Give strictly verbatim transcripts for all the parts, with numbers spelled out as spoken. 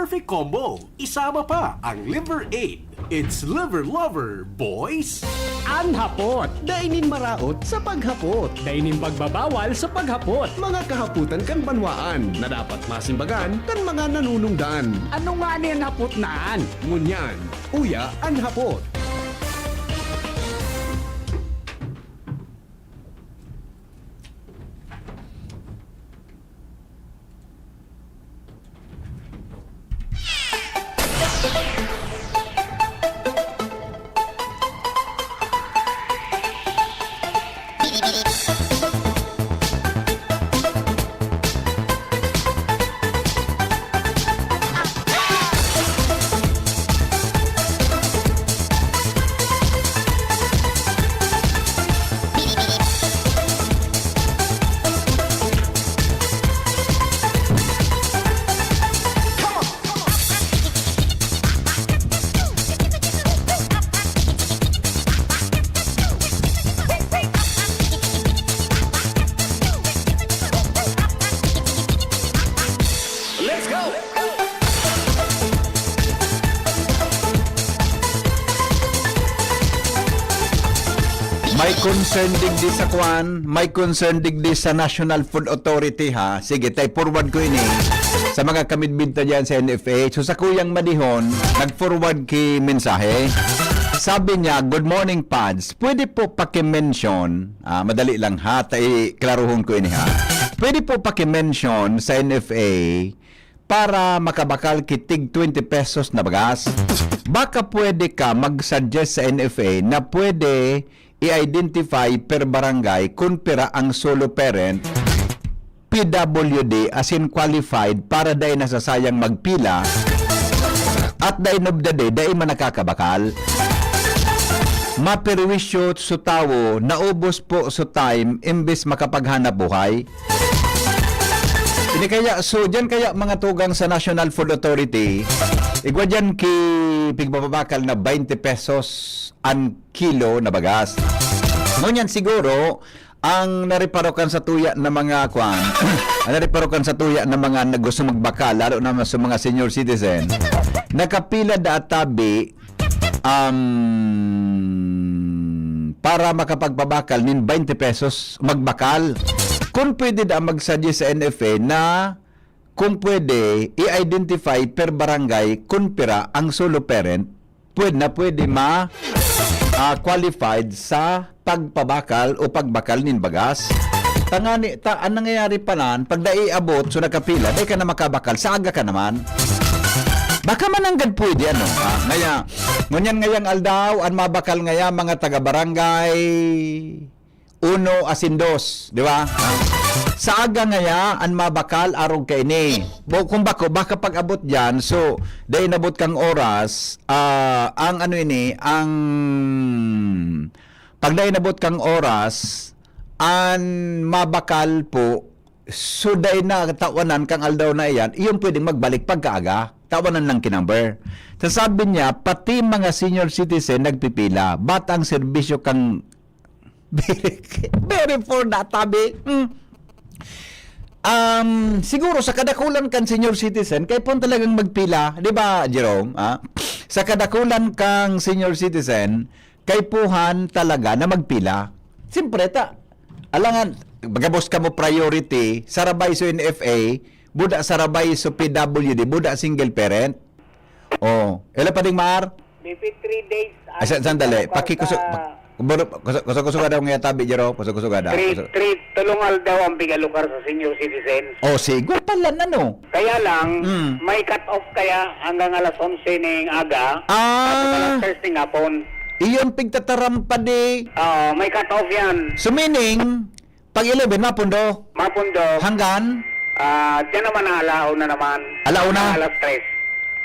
Perfect combo. Isama pa ang Liver Aid. It's Liver Lover, boys! An hapot. Dai nin maraot sa paghapot. Dai nin pagbabawal sa paghapot. Mga kahapotan kan banwaan na dapat masimbagan kan mga nanunungdan. Ano ngani an hapot na an? Ngunyan, uya an hapot. Let's go! May concern digdi sa kwan, may concern digdi sa National Food Authority, ha. Sige, tay forward ko ini sa mga kamidbid ta diyan sa N F A. So, sa kuyang madihon, nag-forward ki mensahe. Sabi niya, "Good morning, Pads. Pwede po paki-mention," ah, madali lang ha, ta iklaruhon ko ini ha. "Pwede po paki-mention sa N F A para makabakal ki tig twenty pesos na bagas. Baka pwede ka mag-suggest sa N F A na pwede i-identify per barangay kun pira ang solo parent, P W D, asin qualified, para dai nasasayang magpila, at the end of the day, dai man nakakabakal. Maperwisyo so tawo, naubos po so time, imbes makapaghanap buhay." Ini kaya, so, diyan kaya mga tugang sa National Food Authority, igwa diyan ki pigpapabakal na twenty pesos an kilo na bagas. Ngunyan siguro, ang nariparo kan sa tuya na mga kwan, ang nariparo kan sa tuya na mga nag-, gusto magbakal, lalo na sa mga senior citizen, nakapila da tabi, um, para makapagpabakal nin twenty pesos magbakal. Kung pwede da mag-suggest sa N F A na kung pwede, i-identify per barangay kun pira ang solo parent, pwede na pwede ma-, ah, qualified sa pagpabakal o pagbakal nin bagas. Tangani, ta, ang nangyayari pa nan, pag dai abot, so nakapila, dai ka na makabakal, sa aga ka naman. Baka mananggad pwede, ano? Ah, ngaya, ngunyan ngayang aldaw, ang mabakal ngaya, mga taga-barangay, uno asin dos, di ba? Sa aga ngaya, an mabakal arog kaini. Bo-, kung bako, baka pag-abot diyan, so, dai inabot kang oras, ah, ang ano ini, ang pag dai inabot kang oras, an mabakal po, so, dai na tawanan kang aldaw na iyan, iyon pwedeng magbalik pagkaaga. Tawanan lang ki number. Sasabi niya, pati mga senior citizen nagpipila. Ba't ang serbisyo kang Very, very poor na tabi. Hmm. Um, siguro sa kadakulan kan senior citizen, kaipuhan talagang magpila, di ba, Jerome? Ah? Sa kadakulan kang senior citizen, kaipuhan talaga na magpila. Siyempre, ta, alangan, gabos kamo priority, sarabay so N F A, buda sarabay so P W D, buda single parent. Oh, ela pa ding maar? Maybe three days. Ay, sa-, sandali. Paki-, kuso-, pa-, baro-, kuso-, kuso-, kusuga daw nga tabi, Jero. Kuso-, kusuga daw. Three, Kuso- three, tulong aldaw ang pigalukar sa senior citizen. Oh, siguro pala na, no? Kaya lang, Mm. may cut-off kaya hanggang alas onse ning aga, Ah. tapos alas tres ning hapon. Iyon pigtataram pa di. Oo, may cut-off yan. So, meaning, Pag eleven, mapundo? Mapundo. Hanggan? Ah, diyan naman na alauna naman. Alauna? Alas tres.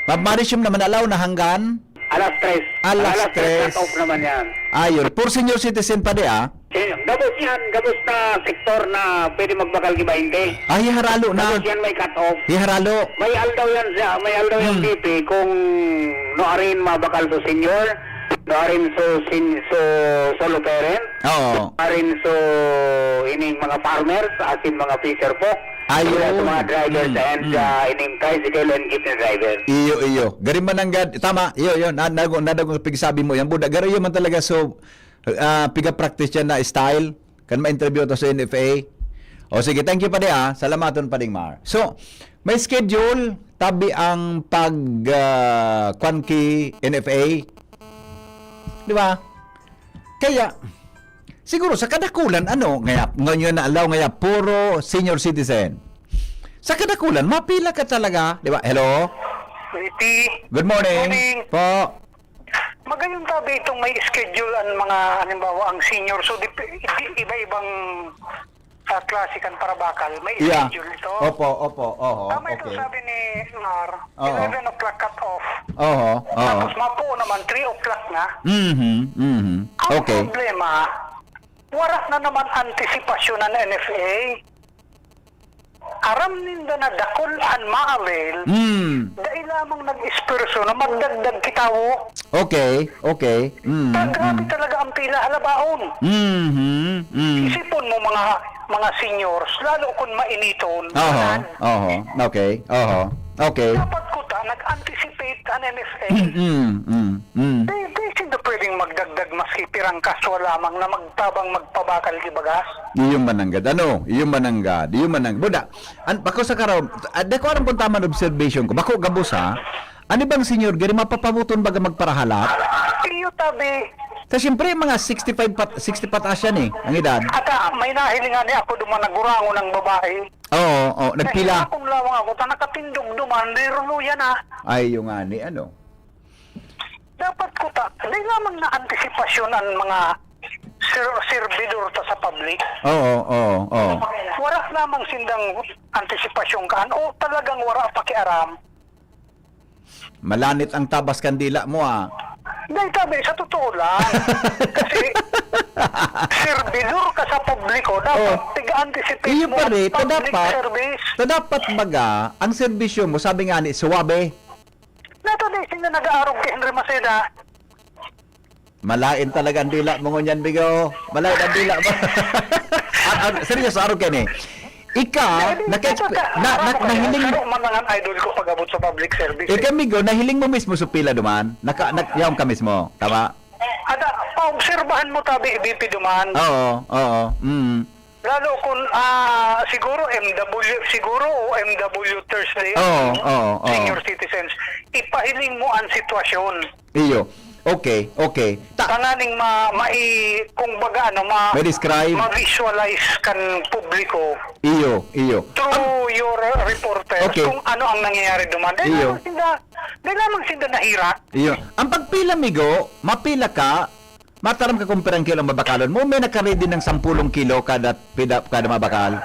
Ma-, ma-resume naman, alauna hanggan? Alas tres. Alas Alas tres, tres. Cut-off naman yan. Ayun. For senior citizen pa di, ah? Eh, gabos yan. Gabos na sektor na pwede magbakal ki baynte. Ah, hiharalo na. Gabos yan may cut-off. Hiharalo. May aldaw yan siya. May aldaw yung Hmm. D P kung no arin mabakal to senior. Nuarin so, sin-, so, solo parent. Oo. Nuarin so, ining mga farmers, asin mga fisher folk. Ayun. Sa mga drivers Mm, and mm. sa ining tricycle and jeepney driver. Iyo, iyo. Gari man nanggad, tama, iyo, iyo, na, na, na, na, pigsabi mo yan, buda, garo iyo man talaga, so, ah, piga-practice yan na style, kan ma-interview to sa N F A. O sige, thank you pa di ah, salamaton pa ding Mar. So, may schedule, tabi ang pag, ah, kwan ki N F A. Di ba? Kaya, siguro sa kadakulan, ano, ngaya, ngayon na alaw, ngaya, puro senior citizen. Sa kadakulan, mapila ka talaga, di ba? Hello? Ricky, Good morning. Morning. Po. Magayon tabi itong may schedule ang mga, halimbawa, ang senior. So, dip- di- iba-ibang ah, klase kan parabakal. May Yeah. Schedule ito. Opo, opo. Oho, Tama ito okay. Sabi ni Mar, Oo. eleven o'clock cut off. Oho, oho. Tapos mapuo naman, three o'clock na. Mhm, mhm. Ang Okay. Problema, wala na naman antisipasyon ng N F A. Aram ninda na dakul an ma-avail, Mm. dai lamang nag-esperso na magdagdag kitawo. Okay, okay. Mm, Ta grabe mm. Talaga ang pila halabaon. Mhm, mm. Isipon mo mga mga seniors, lalo kung mainiton. Oho, Yan. oho. Okay, oho. Okay. Dapat kuta, nag-anticipate an N F A. Mm, mm, mm. Di, di sila pwedeng magdagdag maski pirang kaswa lamang na magtabang magpabakal ki bagas. Iyo mananggad. Ano? Iyo mananggad. Iyo mananggad. Buda, an, bako sa karaw, ah, di ko alam kung tama na observation ko. Bako gabos ha. Ano bang senior, gari mapapabuton baga magparahalat? Iyo tabi, Sa siyempre, mga sixty-five pat, sixty pataas yan eh, ang edad. ata may nahilingan ni ako duman nagurangon ng babae. Oo, oo, nagpila. Kung lamang ako, ta nakatindog duman, meron mo yan ah. Ay, yung nga ni ano. Dapat kuta, di lamang na antisipasyon ang mga sir, servidor ta sa public. Oo, oo, oo. Wala lamang sindang antisipasyon kaan o talagang wala pakiaram. Malanit ang tabas kandila mo ah. Dahil tabi, sa totoo lang, kasi servidor ka sa publiko, dapat Oh. tiga-anticipate Iyo mo pa ang rin, ta public dapat, service. ta dapat baga, ang serbisyo mo, sabi nga ni, suwabe. Nato di, sino nag-aarog kay Henry Maceda? Malain talaga ang dila mo ngunyan, Bigo. Malain ang dila mo. Ah, ah, seryoso, arog ka ni. Ika, naka, na, na, nahiling, Pero man ang idol ko pag-abot sa public service. ika, Migo, nahiling mo mismo sa pila duman? Naka, nag, yaon ka mismo, tama? Ada, paobserbahan mo tabi, B P duman. Oo, oo. Mm. Lalo kung, ah, siguro M W, siguro o M W Thursday Oo, ang oo, oo. Senior citizens. Ipahiling mo ang sitwasyon. Iyo. Okay, okay. Ta, Tanganing ma, mai, kung baga ano, ma, May describe. ma-visualize kan publiko iyo, iyo. through your reporters Okay. Kung ano ang nangyayari duman. Dahil Iyo. lamang sinda, dahil lamang sinda nahirak. Iyo. Ang pagpila, Migo, mapila ka, mataram ka kung pirang kilo ang babakalon mo, may nakaready ng sampulong kilo kada, pida, kada mabakal.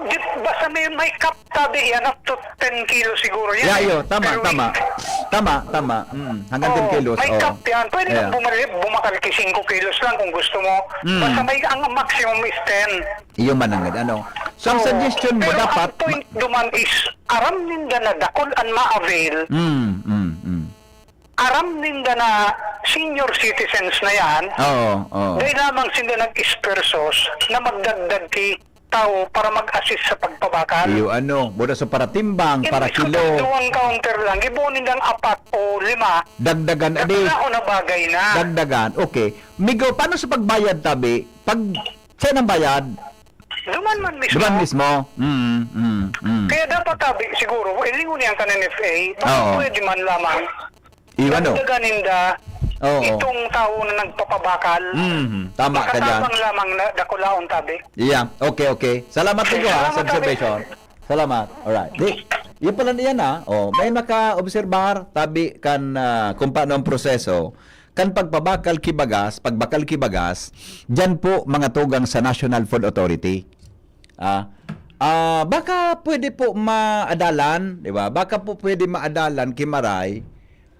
Di, basta may, may cap tabi yan, up to ten kilo siguro yan. Yeah, eh. iyo, tama, Per tama. week. Tama, tama. Mm, hanggang ten Oo, kilos. May Oo. cap yan. Pwede Yeah. lang bumalik, bumakal ki singko kilos lang kung gusto mo. Mm. Basta may, ang maximum is ten. Iyo mananggad, ano? So, ang Oo. suggestion mo, Pero dapat... ang point duman is, aram ninda na dakul an ma-avail, Mm, mm, mm. aram ninda na senior citizens na yan, Oo, oo. dahil lamang sinda nag-espersos na magdagdag ki tao para mag-assist sa pagpabakal. Iyo, ano, muna sa paratimbang, para Imbis ko kilo. Duwang counter lang, gibuo nindang apat o lima, Dagdagan, adi. Ako na bagay na. Dagdagan. Okay. Migo, paano sa pagbayad, tabi? Pag, saan ang bayad? Duman man mismo. Duman mismo. Mm, mm, mm. Kaya dapat tabi, siguro, ilingon niyan kan N F A, baka Oo. Pwede man lamang Iyo, ano? Dagdagan ninda Oo. Itong tao na nagpapabakal. Mm, tama ka dyan. Makatabang lamang na dakulaon tabi. Yeah, okay, okay. Salamat, Migo, ha, Salamat, sa observation. Salamat. Alright. Di, yun pala niyan, ha. Oh, may maka-obserbar, tabi kan, ah, kung paano ang proseso. Kan pagpabakal kibagas, pagbakal kibagas, dyan po mga tugang sa National Food Authority. Ah, ah, baka pwede po maadalan, di ba? Baka po pwede maadalan, Kimaray,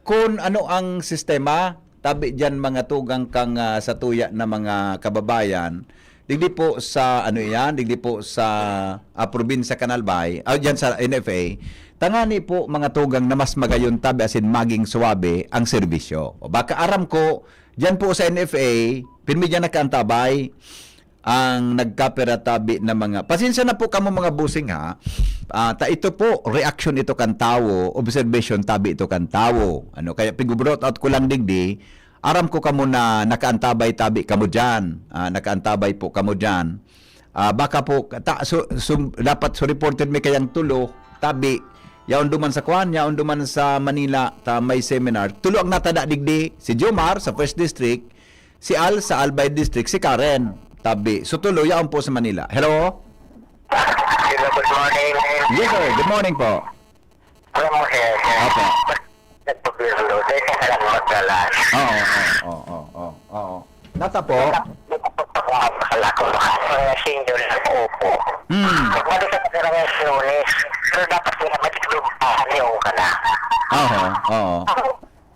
kung ano ang sistema, tabi dyan mga tugang kang, ah, sa tuya na mga kababayan, digdi po sa, ano yan, digdi po sa, ah, probinsya kan Albay, ah, dyan sa N F A, tangani po mga tugang na mas magayon tabi asin maging suwabe ang serbisyo. O baka aram ko, dyan po sa N F A, pirmi dyan nakaantabay, ang nagkapira tabi na mga, pasensya na po kamo mga bossing ha. Ah, ta ito po, reaction ito kan tawo, observation tabi ito kan tawo. Ano, kaya pig-brought out ko lang digdi, aram ko kamo na nakaantabay tabi kamo diyan. Ah, nakaantabay po kamo diyan. Ah, baka po, ta, so, so, dapat so reported may kayang tulo, tabi, yaon duman sa Kwan, yaon duman sa Manila, ta may seminar. Tulo ang natada digdi, si Jomar sa First District, si Al sa Albay District, si Karen, tabi. So tulo, yaon po sa Manila. Hello? Hello, good morning. Yes, sir. Good morning po. Alam mo, sir, Opo. Nagpapirlo, dahil sa lang magdalas. Oo, oo, oo, oo, oo. Nata po? Nagpapakakala ko, mga senior na po po. Hmm. Balik sa pagkarangay sa Lunes, pero dapat nga matiklog pa, yung ka na. Oo, oo.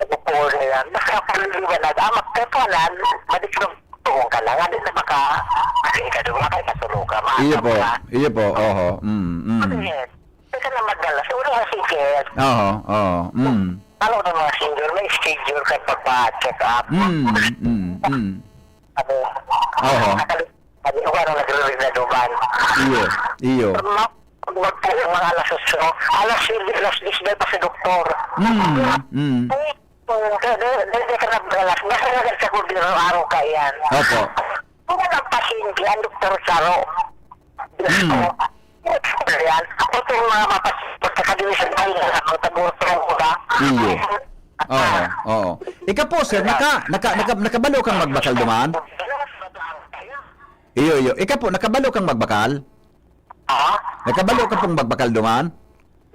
Nagpapuro na yan, mas kapaliwanag, ah, magkakanan, matiklog tuong ka na, nga di na maka, kasi ka doon, makakasulo ka, Iyo po, maasam ka. iyo po, oho. Mm, mm. Ano yan? Teka na magdala, sa una nga sige, Oho, oo. Mm. Talo ng mga senior, may schedule ka pagpa-check up. Mm, mm, mm. Ano? Oho. Nakali-, ano ko, ano, nagre-ring na duman. Iyo, iyo. Pag mag-, pag magkaya mga alas otso, alas siyete, alas diyes na pa sa doktor. Mm, mm. Ay, kaya di, di, di ka nagdalas. Basta na sa gobyerno, araw ka yan. Opo. Kung ang pasyente, ang doktor Charo. Mm. Yan. Ito yung mga mapas-, pagkakadili sa bahay na ako, tagurtong ko ba? Iyo. Oo, oo. Ika po, sir, naka, naka, naka, nakabalo kang magbakal duman? Iyo, iyo. Ika po, nakabalo kang magbakal? Ha? Nakabalo ka pong magbakal duman?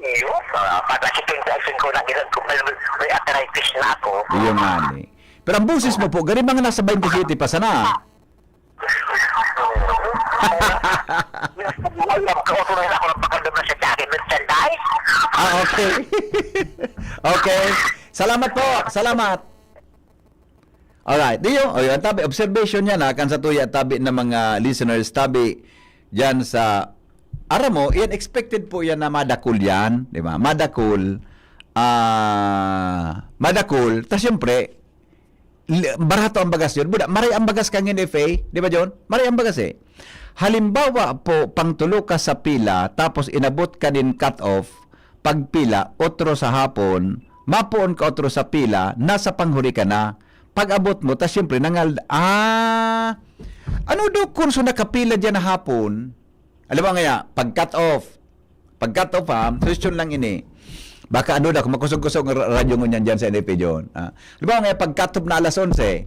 Iyo, uh, pag nasa twenty-five ko na, may, may arthritis na ako. Iyo nga ni. Pero ang boses mo po, gani mga nasa twenty-seven pa sana. Alam ko, kung ako nagpakadama sa jacket, merchandise. Ah, okay. Okay. Salamat po. Salamat. Alright. Diyo, o yun, tabi, observation niya na, kan sa tuya tabi ng mga listeners, tabi, dyan sa, aram mo, yan, expected po yan na madakul yan, di ba? Madakul, ah, madakul, ta siyempre, li-, barato ang bagas yun. Buda, maray ang bagas kang N F A, di ba, John? Maray ang bagas eh. Halimbawa po, pangtulo ka sa pila, tapos inabot ka nin cut-off, pagpila, otro sa hapon, mapoon ka otro sa pila, nasa panghuri ka na. Pag-abot mo, tas siyempre, nangal-, ah, ano daw kung so nakapila dyan na hapon? Alam mo nga, pag cut-off, pag cut-off ha, question lang ini. Baka ano na, kung makusog-kusog ang ra-, radyo ngunyan dyan sa N F A John. Ah. Alam mo nga, pag cut-off na alas onse,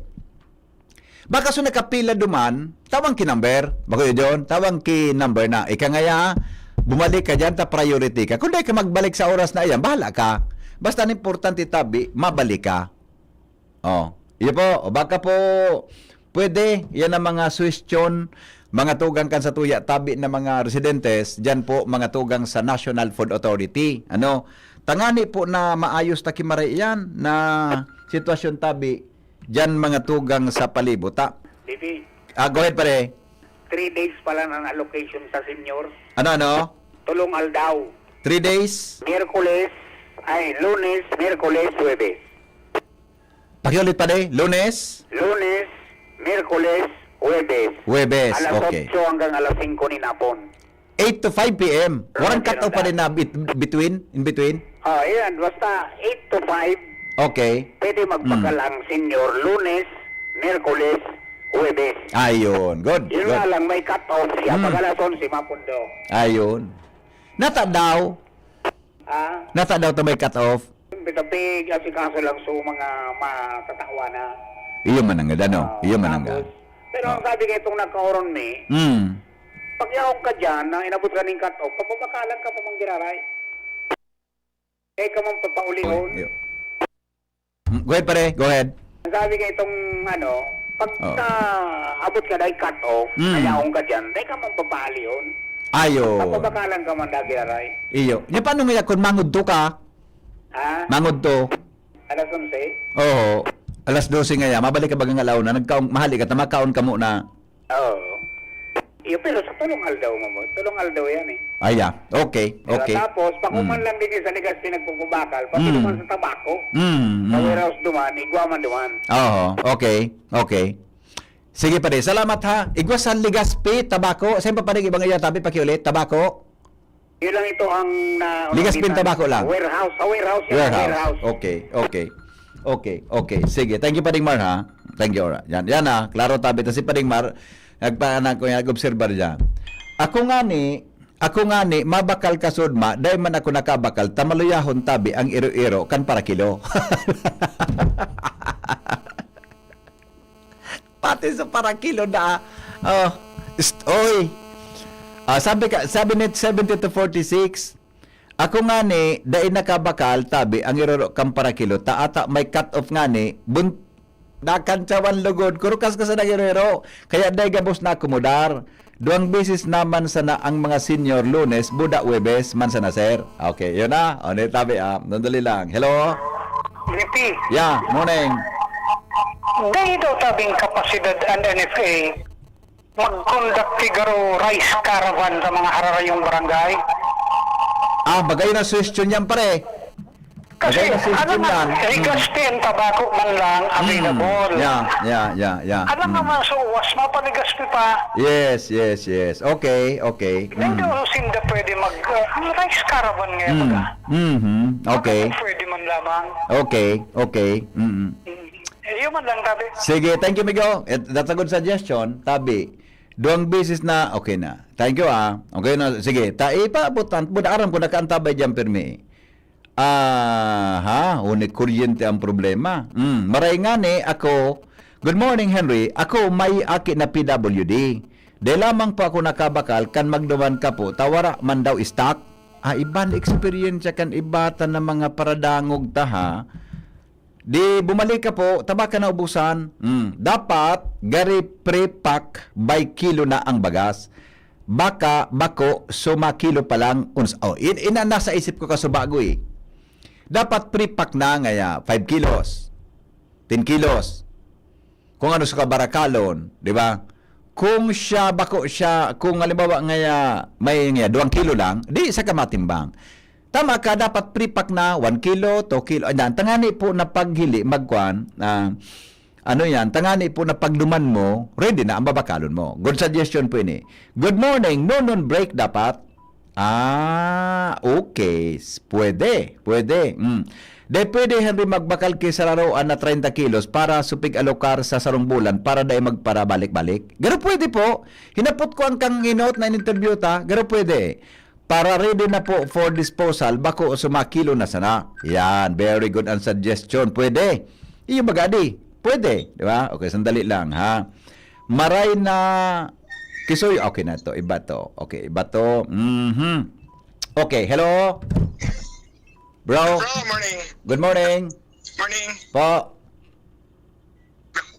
baka so nakapila duman, tawang ki number. Bako yun, John, tawang ki number na. Ika nga ya, bumalik ka dyan, ta priority ka. Kung di ka magbalik sa oras na iyan, bahala ka. Basta ang importante tabi, mabalik ka. Oh, iyo po. O baka po, pwede, yan ang mga suwestyon, mga tugang kan sa tuya, tabi na mga residentes, dyan po, mga tugang sa National Food Authority. Ano? Tangani po na maayos ta kimaray iyan na sitwasyon tabi, dyan mga tugang sa palibot, ha? Bibi, Ah, go ahead, pare. three days pa lang ang allocation sa senior. Ano, ano? Tulong aldaw. Three days? Miyerkules, ay, Lunes, Miyerkules, Huwebes. Pakiulit, pare. Lunes? Lunes, Miyerkules, Huwebes. Huwebes. Alas Okay. otso hanggang alas singko nin hapon. Eight to five P M. Walang Hindi cut-off na. pa rin na bit- between? In between? Ah, yan. Basta eight to five, Okay. pwede magbakal Mm. ang senior Lunes, Miyerkules, Huwebes. Ayun. Good. Yun nga Good. lang, may cut-off siya. Mm. Pag alas onse, mapundo. Ayun. Nata daw. Ah, Nata daw ta may cut-off. bitapig, asikaso lang sa mga matatawa na. Iyo mananggad, ano? Ah, Iyo mananggad. Tapos, pero ang sabi ka itong nagkaoron mi, Hmm. pag yaong ka dyan, na inabot ka ning cut-off, papabakalan ka pa mang giraray. Kaya ka mang papaulihon. Iyo. Hmm, go ahead, pare. Go ahead. Ang sabi ka itong, ano, pag Oh. sa abot ka dahil cut-off, Mm. na yaong ka dyan, kaya ka mang papaalihon. Ayo. Papabakalan ka man na giraray. Iyo. Nya paano nga kung mangudto ka? Ha? Mangudto. Alas onse? Oo. Alas dose nga ya. Mabalik ka bagang alaw na. Nagkaon, mahali ka, tamakaon ka muna. Oo. Iyo, pero sa tulong aldaw mo mo. Tulong aldaw yan eh. Aya. Okay. Diba? Okay. Tapos, pag Mm. uman lang din sa ligas pinagpupubakal, pati Mm. duman sa tabako, Mm. sa Mm. warehouse duman, igwa man duman. Oo. Okay. Okay. Sige, pare. Salamat, ha. Igwa sa Legazpi, Tabaco. Saan pa, pare, ibang iya, tabi, pakiulit? Tabaco? Yun lang ito ang na... Legazpi, Tabaco lang. Warehouse. Sa warehouse. Yan, warehouse. Warehouse. Okay, okay. Okay, okay. Sige, thank you, Pading Mar, ha? Thank you, alright. Yan, yan, ha? Klaro, tabi. Kasi Pading Mar, nagpa-, nag-, nag-obserbar dyan. Ako nga ni, ako nga ni, mabakal ka sud ma, dai man ako nakabakal, tamaluyahon tabi ang iro-iro kan parakilo. Pati sa parakilo na, oh, ist-, oy. Ah, sabi ka, sabi ni seventy to forty-six, ako nga ni, dai nakabakal, tabi, ang iroro kan parakilo, ta ata may cut-off nga ni, bun-, nakantsawan lugod, kurukas ka sa nagiroro, kaya dai gabos na akomodar. Duwang beses naman sana ang mga senior, Lunes, buda, Webes, man sana, sir. Okay, yun na. O, ni tabi, ah. Nandali lang. Hello? Lipi. Yeah, morning. Dai daw tabing kapasidad an N F A mag-conduct ti garo rice caravan sa mga hararayong barangay? Ah, magayon na suggestion yan, pare. Kasi, magayon na suggestion yan. Legazpi and Tabaco man lang available. Yeah, yeah, yeah, yeah. Alam naman sa uwas, mapaligas pa. Yes, yes, yes. Okay, okay. Hindi sinda pwede mag, uh, ang rice caravan ngayon, baga. Mm-hmm. Okay. Pwede man lamang. Okay, okay. Mm-hmm. Mm. Eh, yun man lang, tabi. Sige, thank you, Migo. Eh, that's a good suggestion, tabi. Duwang beses na, okay na. Thank you, ah. Okay na, sige. Ta, ipaabot ang, buda, aram ko, nakaantabay dyan, pirmi. Aha, huni kuryente ang problema. Mm, maray nga ni, ako, good morning, Henry. Ako, may aki na P W D. Di lamang po ako nakabakal, kan magduman ka po, ta wara man daw stock. Ah, iban eksperyensya kan iba ta na mga paradangog ta, ha? Di bumalik ka po, ta baka naubusan. Hmm. Dapat, gari pre-pack by kilo na ang bagas. Baka, bako, suma kilo pa lang. Uns-, oh, in, ina, nasa isip ko kasubago eh. Dapat pre-pack na ngaya, five kilos, ten kilos. Kung ano sa kabarakalon, di ba? Kung siya, bako siya, kung halimbawa ngaya, may ngaya, duwang kilo lang, di sa kamatimbang. Tama ka, dapat pre-pack na, one kilo, two kilo, ayan, tangani po na paghili, magkwan, ah, ano yan, tangani po na pagduman mo, ready na ang babakalon mo. Good suggestion po ini. Good morning, noon break dapat. Ah, okay. S-, pwede, pwede. Mm. Dai pwede, Henry, magbakal ki sararoan na treinta kilos para supig alokar sa sarong bulan para dai magparabalik-balik? Garo pwede po. Hinapot ko ang kang inot na in-interview ta. Garo pwede. Para ready na po for disposal, bako o sumakilo na sana. Yan, very good ang suggestion. Pwede. Iyo baga di. Pwede, di ba? Okay, sandali lang, ha? Maray na Kisoy, okay na to. Iba to. Okay, iba to. Mhm. Okay, hello? Bro? Bro, morning. Good morning. Morning. Po.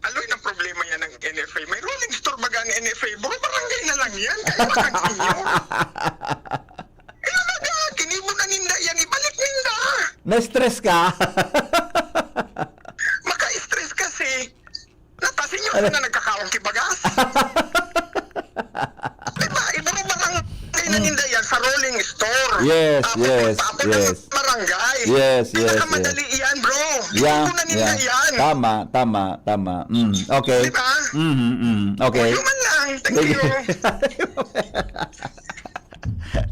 Aloy ng problema yan ng N F A. May rolling store baga ang N F A? Baka barangay na lang yan. Kaya ba ang inyo? Ano na ka? Kinibo na ninda yan. Ibalik ninda. Na-stress ka? Maka-stress kasi. Natasin nyo na nagkakaon ki bagas. Diba? Iba mo barangay na ninda yan sa rolling store. Yes, yes, yes. Tapos magpaabot ng barangay. Yes, yes, yes. Pinakamadali yan, bro. Yeah, yeah. Ibo na ninda yan. Tama, tama, tama. Mm, okay. Diba? Mhm, mhm. Okay. Yun man lang. Thank you.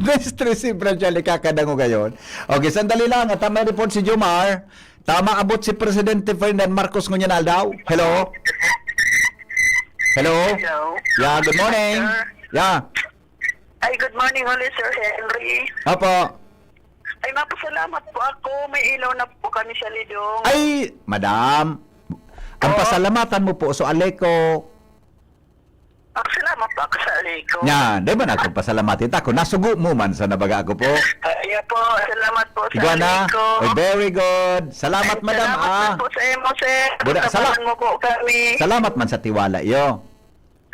Mistress si Franchelle, ikakadango ngayon. Okay, sandali lang. At may report si Jomar. Tama, abot si Presidente Ferdinand Marcos ngunyan aldaw. Hello? Hello? Hello? Yeah, good morning. Sir? Yeah. Ay, good morning ulit, Sir Henry. Apo. Ay, mapasalamat po ako. May ilaw na po kami sa Lidong. Ay, madam. Ang Oo. pasalamatan mo po, so Aleco. Ah, salamat po ako sa Aleco. Nya, di ba nagpagpasalamati ta? Kung nasugo mo man sa nabaga ako po. Ah, iya po, salamat po sa Iguana. Aleco. Oh, very good. Salamat, Ay, madam, salamat ah. man po sa imo, sir. Buda, sala- Tabangan mo po kami. Salamat man sa tiwala, iyo.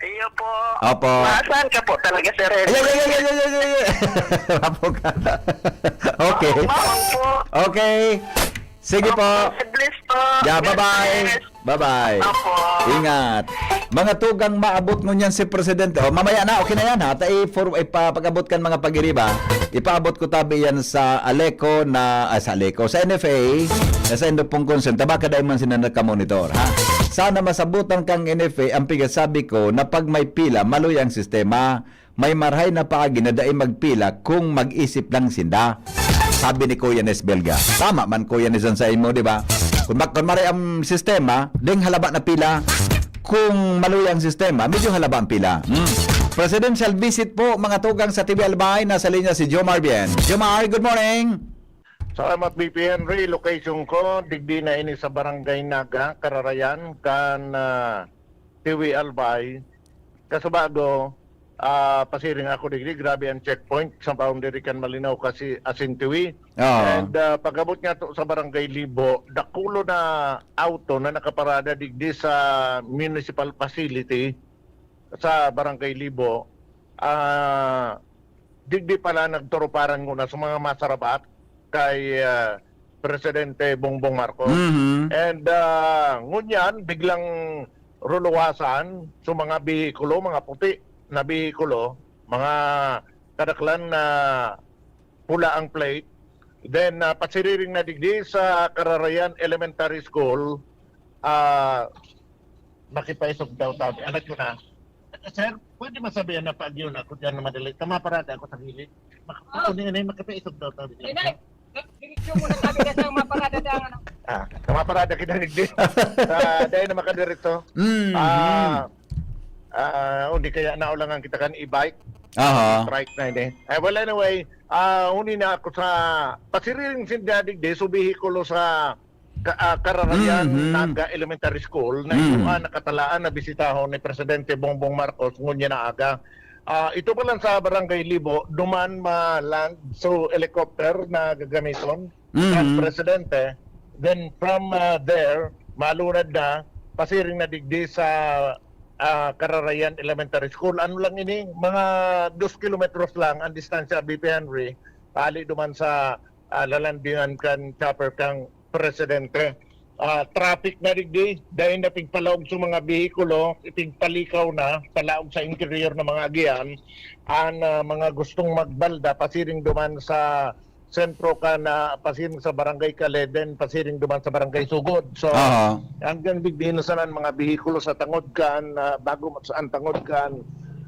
Iyo po. Opo. Maasahan ka po talaga, Sir Ay, Henry. ay, ay, ay, ay, ay, ay, ay. Apo ka. Okay. Maong po. Okay. Sige po. Opo, God bless po. Yeah, God bye-bye. bless. Bye-bye. Opo. Ingat. Mga tugang maabot ngunyan si Presidente. Oh, mamaya na, okay na yan ha. Ta i-for-, ipapag-abot kan mga pag-iriba. Ipaabot ko tabi yan sa Aleco na, ah, sa Aleco, sa N F A, na sa Indo Pungkon Sen. Tabaka dahil man sila nagka-monitor, ha? Sana masabutan kang N F A ang pigasabi ko na pag may pila, maluya ang sistema. May marahay na paagi na dai magpila kung mag-isip lang sinda. Sabi ni Kuya Nes Belga. Tama man, Kuya Nes, ang sa imo, di ba? Kung, bak- kung maray ang sistema, ding halaba na pila. Kung maluya ang sistema, medyo halaba ang pila. Hmm. Presidential visit po, mga tugang sa T V Albay. Nasa linya si Jomar Bien. Jomar, good morning. Salamat, B P Henry. Location ko, digdi na ini sa Barangay Naga, Kararayan, kan ah, Tiwi Albay. Kaso bago, ah, pasiring ako digdi, grabe ang checkpoint sa boundary kan Malinao kasi asin Tiwi. Oo. And ah, pag-abot nga to sa Barangay Libo, dakulo na auto na nakaparada digdi sa municipal facility sa Barangay Libo. Ah, digdi pala nagturuparan nguna sa mga masarabat kay ah, Presidente Bongbong Marcos. Mhm. And ah, ngunyan, biglang ruluwasan sa mga bihikulo, mga puti na bihikulo, mga kadaklan na pula ang plate. Then, ah, pasiriring na digdi sa Kararayan Elementary School, ah, makipaisog daw tabi. Anak ko na. Sir, pwede masabihan na pag yun ako dyan na madali. Tama parada ako sa gilid. Mak- Ako na yun, eh, makipaisog daw tabi. Inay, direksyon mo na sabi ka sa mga parada dyan, ano? Ah, tama parada kita digdi. Ah, dahil na makadiretso. Mhm. Ah, ah, hindi kaya naulangan kita kan e-bike. Aha. Strike na ini. Eh, well, anyway, ah, huni na ako sa pasiriring sinda digdi, so bihikulo sa ka, ah, Kararayan Mhm. Naga Elementary School na Mhm. iyuha nakatalaan na bisitahon ni Presidente Bongbong Marcos ngunyan na aga. Ah, ito pa lang sa Barangay Libo, duman ma-land so helicopter na gagamiton Mhm. ng Presidente. Then from ah, there, malunad na, pasiring na digdi sa ah, Kararayan Elementary School. Ano lang ini, mga dos kilometros lang ang distansya, B P Henry, hali duman sa ah, lalandingan kan chopper kang Presidente. Ah, traffic na digdi, dahil na pigpalaog sa mga behikulo, ipigpalikaw na, palaog sa interior ng mga agihan, ang ah, mga gustong magbalda, pasiring duman sa sentro kan ah, pasiring sa Barangay Caleden, pasiring duman sa Barangay Sugod. So, Aha. hanggang digdi na sana ang mga behikulo sa tangod kan, ah, bago sa ang tangod kan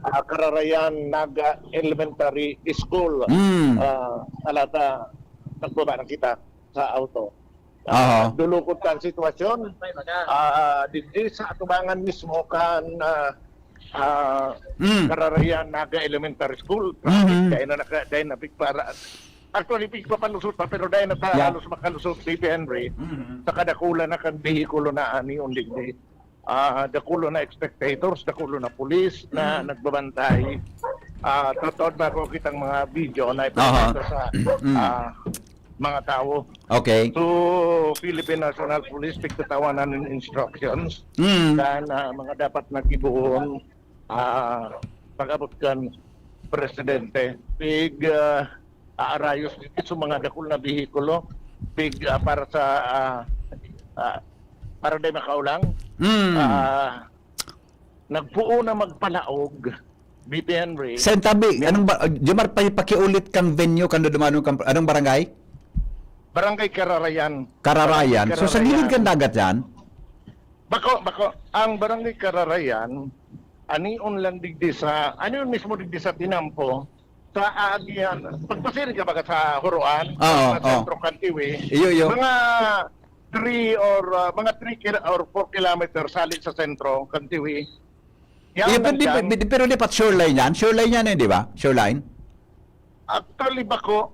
ah, Kararayan Naga Elementary School. Mm. Ah, alata, nagbaba na kita sa auto. Aha. Dulukot kan sitwasyon. Ah, digdi sa atubangan mismo kan ah, ah, Mm. Kararayan Naga Elementary School. Mhm. Dahil na naka, dahil na pigpara. Actually, pigpapalusot pa, pero dahil na ta, Yeah. halos makalusot, B P Henry, Mhm. sa kadakula na kan behikulo na ani, digdi. Ah, dakulo na spectators, dakulo na pulis na Mhm. nagbabantay. Ah, totoo ba ko kitang mga video na Aha. ipapakita sa Mm. ah, mga tao? Okay. So, Philippine National Police, pigtatawanan ng instructions Mm. kan ah, mga dapat na gibohon ah, pag-abot kan presidente. Pig ah, aarayos dito sa mga dakul na behikulo. Pig ah, para sa ah, ah, para di makaulang. Mm. Ah, nagpuo na magpalaog, B P Henry. Sa tabi, anong ba, Jomar, pa, pakiulit kang venue, kang dudumanon, kang, anong barangay? Barangay Kararayan. Kararayan. So, sa gilid kan dagat yan? Bako, bako. Ang Barangay Kararayan, anion lang digdi sa, anion mismo digdi sa tinampo, sa aagihan. Pagpasiring ka baga sa Huruan, Oo, sa oo. sentro kan Tiwi, Iyo, iyo. mga three or, uh, mga three kil- or four kilometers hali sa sentro kan Tiwi. Yan Iyo, lang pero, di, dyan. di- pero di pa shoreline yan? Shoreline yan eh, di ba? Shoreline? Actually, bako,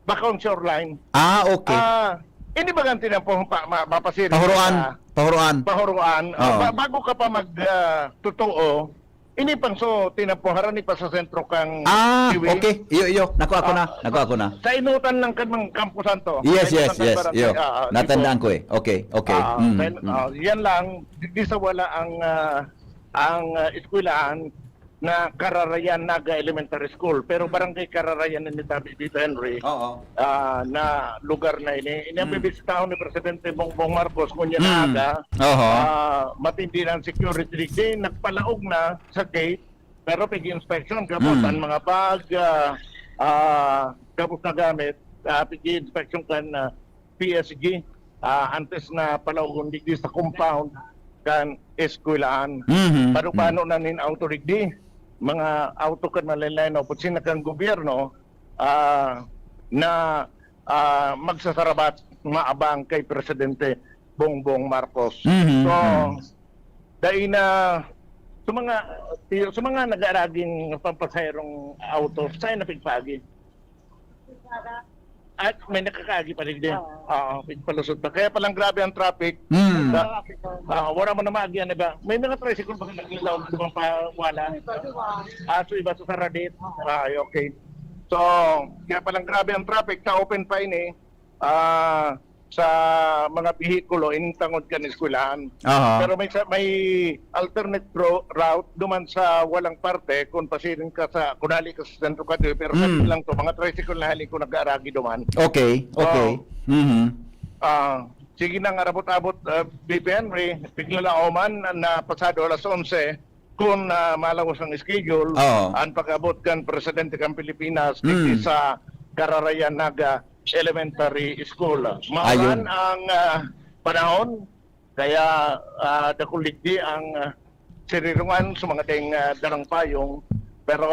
bako ang shoreline. Ah, okay. Ah, hindi ba ganti na po pa, ma, mapasiring Pahuruan. sa Pahuruan. Pahuruan. Oo. Ba- bago ka pa mag ah, totoo, ini pang so tinampo harani pa sa sentro kang Ah, Tiwi. Okay. Iyo, iyo. Nakuha ko na. Ah, Nakuha ko na. Sa inutan lang kan mga kampusan to. Yes, Sa yes, inutan kan yes. barangay. Iyo. Ah, ah, Natandaan Libo. ko eh. Okay, okay. Ah, Mm, then, mm. ah, yan lang. Di, di sa wala ang ah, ang ah, eskwelahan na Kararayan Naga Elementary School. Pero barangay Kararayan ni Tabi Tito Henry Oo. ah, na lugar na ini. Ini ang Mm. bibisitahon ni Presidente Bongbong Marcos ngunyan Mm. na aga. Oho. Ah, matindi na ang security digdi. Nagpalaog na sa gate, pero pig-inspection, gabos Mm. ang mga bag, ah, ah, gabos na gamit, ah, pig-inspection kan ah, P S G, ah, antes na palaogon digdi sa compound kan eskwelahan. Mhm, Paano-paano mhm. na nin auto digdi? Mga auto kan malain-lain na opisina kan gobyerno, ah, na, ah, magsasarabat, maabang kay Presidente Bongbong Marcos. Mhm, So, mhm. dai na sa mga, sa mga nag-aaraging pampasaherong auto, saen na pigpaagi. At may nakakaagi pa rin din. Oo. Oo, pigpalusot pa. Kaya palang grabe ang traffic. Mm. Sa, ah, wala mo na maagihan, di ba? May mga tricycle ba na naglalawag doon pa wala? Ah, so iba sa Saradit. Ah, okay. So, kaya palang grabe ang traffic sa open pa ini. Ah, sa mga behikulo, inintangod kan eskwelahan. Aha. Pero may sa-, may alternate ro-, route duman sa walang parte kung pasiring ka sa, kung hali ka sa sentro ka, pero Mm. kami lang to, mga tricycle na hali ko nag-aaragi duman. Okay, So, okay. Mhm. ah, sige nang arabot-abot, ah, B P Henry, piglalakaw man na pasado alas onse, kung, ah, malawos ang schedule, Oo. ang pag-abot kan presidente kan Pilipinas, Mm. digdi sa Kararayan Naga Elementary School. Mauran Ayun. ang, ah, panahon, kaya, ah, dakul digdi ang, ah, sirirungan sa mga ding, ah, darang payong. Pero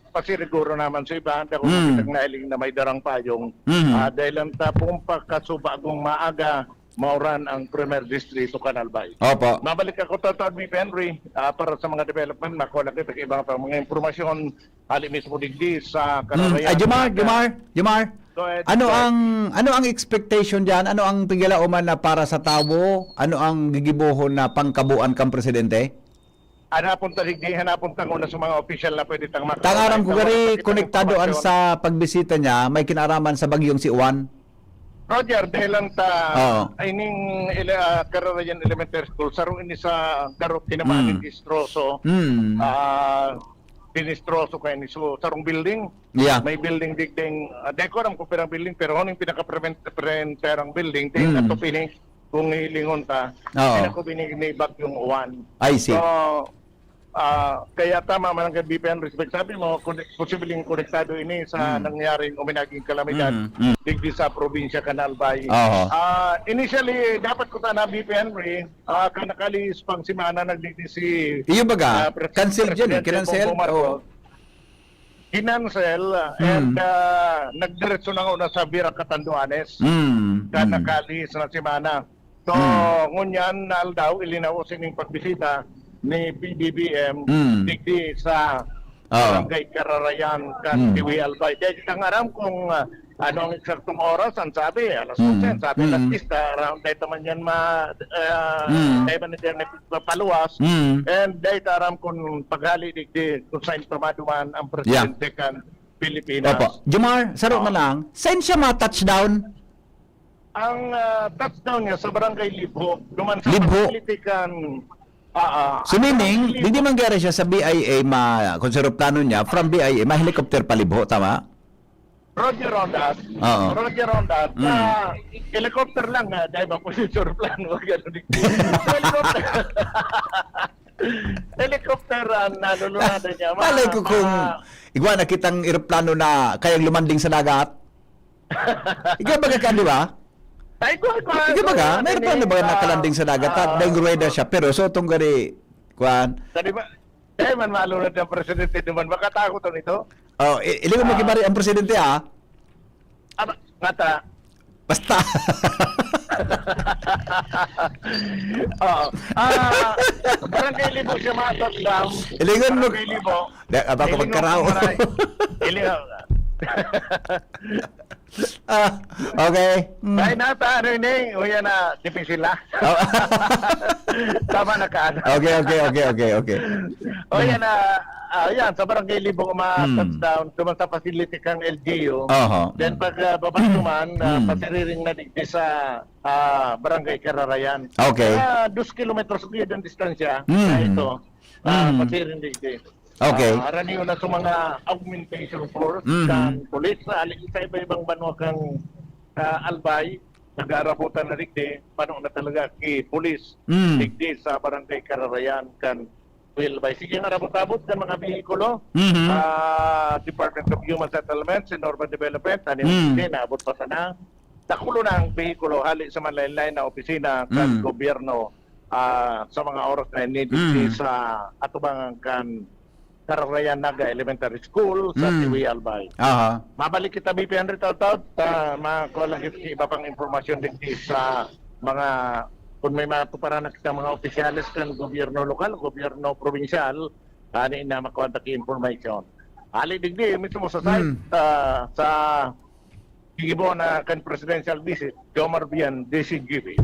pasiriguro naman sa iba, dakul Mm. kitang nahiling na may darang payong. Mm. Ah, dahil ang tapong pagkasuba agong maaga, mauran ang Primer Distrito kan Albay. Opo. Mabalik ako, Tata B P Henry, ah, para sa mga development, makuha lang kita sa ibang pang mga impormasyon, hali mismo digdi sa Mm. Kararayan. Ay, Jomar, Jomar, Jomar. Go ahead, Ano go ahead. ang, ano ang expectation diyan? Ano ang pigalaoman na para sa tawo? Ano ang gigibohon na pangkabuan kang presidente? Hanapon ta digdi, hanapon ta nguna sa mga opisyal na pwede tang makauna. Tangaran ko Ito, gari, wala pa konektado an impormasyon. sa pagbisita niya, may kinaraman sa bagyong si Juan. Roger, dahil lang ta, Oo. ay ning ele-, ah, Kararayan Elementary School, saro ini sa garot tinamaan Mm. ng distroso. Mm. Ah, dinistroso kayo ni so, sarong building. Yeah. May building digding, ah, di ko alam kung pirang building, pero honing pinaka-prevent-, prenterang building, di Mm. na to pini, kung hilingon ta, Oo. pinakubini ni Bagyong Juan. I see. So, ah, kaya tama man ang kay B P N respect. Sabi mo, kone-, posibleng konektado ini sa Mm. nangyaring o minaging kalamidad Mm, mm. digdi sa probinsya kan Albay. Oho. Ah, initially, dapat ko sana, B P N Ray, ah, kan nakalis pang semana nagdigdi si, Iyo baga, ah, Pres-, cancel dyan eh, Presidente kinansel? Bongbong Marcos. Oo. Kinansel, ah, Mm. and, ah, nagdiretso na nguna sa Virac Catanduanes. Mm, Kan mm. nakalis na semana. So, Mm. ngunyan na aldaw, ilinaw sining pagbisita ni P D B M Mm. digdi sa Oo. Barangay Kararayan kan Mm. Tiwi Albay. Dahil kitang aram kung, ah, ano ang eksaktong oras, ang sabi, alas Mm. onse, ang sabi, Mm. alas diyes, around dahil naman yan ma-, ah, Mm. dahil man yan papaluwas. Mm. And dahil aram kung paghali digdi, kung saan pa maduman ang Yeah. presidente kan Pilipinas. Opo. Jomar, saro Ah. man lang, saan siya ma-touchdown? Ang, ah, touchdown niya sa Barangay Libho, duman sa Libho. facility kan, ah, ah, So, ang meaning, Barangay Libho. Hindi man gari siya sa B I A, ma-, kung sa eroplano niya, from B I A, ma-helicopter pa Libho, tama? Roger on that. Oo. Roger on that. Mm. Ah, helicopter lang, ah, dahil ba po yung eroplano, ganun din. Helicopter. Helicopter ang nalulunadan niya. Ma-, Malay ko kung ma- igwa na kitang eroplano na kayang lumanding sa dagat. Ikaw baga ka, di ba? Ay, ko, ko, Ikaw ko, baga? ano Meron pa ni, na ba ah, nakalanding sa dagat? Ah, ah, dahil ruweda siya, pero so itong gari, kwan. Sa di ba? Eh, man malunod ang presidente naman. Makatakot ang ito. Oh, i-, ilingon mo Ah. kibari ang presidente, ah. Aba, ngata. Basta. Oo. Ah, Barangay Libo siya, mga Dam. Ilingon mo. Barangay Libo. Di, aba ko Ilingon magkaraw. ko, maray. Ilingon. Ah, okay. Mm. Dahil nata, ano yun eh, o yan na, dipisil na. Oh. Tama na ka, ano? Okay, okay, okay, okay, okay. O yan na, ah, yan, sa Barangay Libong, mga Mm. touchdown, duman sa facility kang L G U. Oho. Then Mm. pag, ah, baba naman, ah, Mm. pasiriring na digdi sa, ah, Barangay Kararayan. Okay. Ah, dos kilometros gid ang distansya Mm. sa ito. Ah, Mm. pasiring digdi. Okay. Ah, aram niyo na sa mga augmentation force Mm-hmm. kan pulis, ah, sa iba-ibang banwa kan, ah, Albay, nag-aarabutan na digdi, pano na talaga ki pulis, Mm. digdi sa Barangay Kararayan kan Albay. Sige, ang arabot-abot kan mga behikulo, Mm-hmm. ah, Department of Human Settlements and Urban Development, ano Mm. yun, naabot pa sana. Dakulo na ang behikulo, hali sa manlain-lain na opisina kan Mm. gobyerno. ah, sa mga oras na ini, digdi Mm. sa atubangan kan Kararayan Naga Elementary School sa Mm. Tiwi, Albay. Aha. Mabalik kita, B P Henry Tautau, ta makuha lang kita sa iba pang impormasyon digdi sa mga, kung may matuparan na kita mga opisyales kan gobyerno lokal, gobyerno probinsyal, ani na makuha ta ki impormasyon. Ali digdi, mismo sa site, Mm. ah, sa gigibo na kan presidential visit, Jomar Bian, D C G B.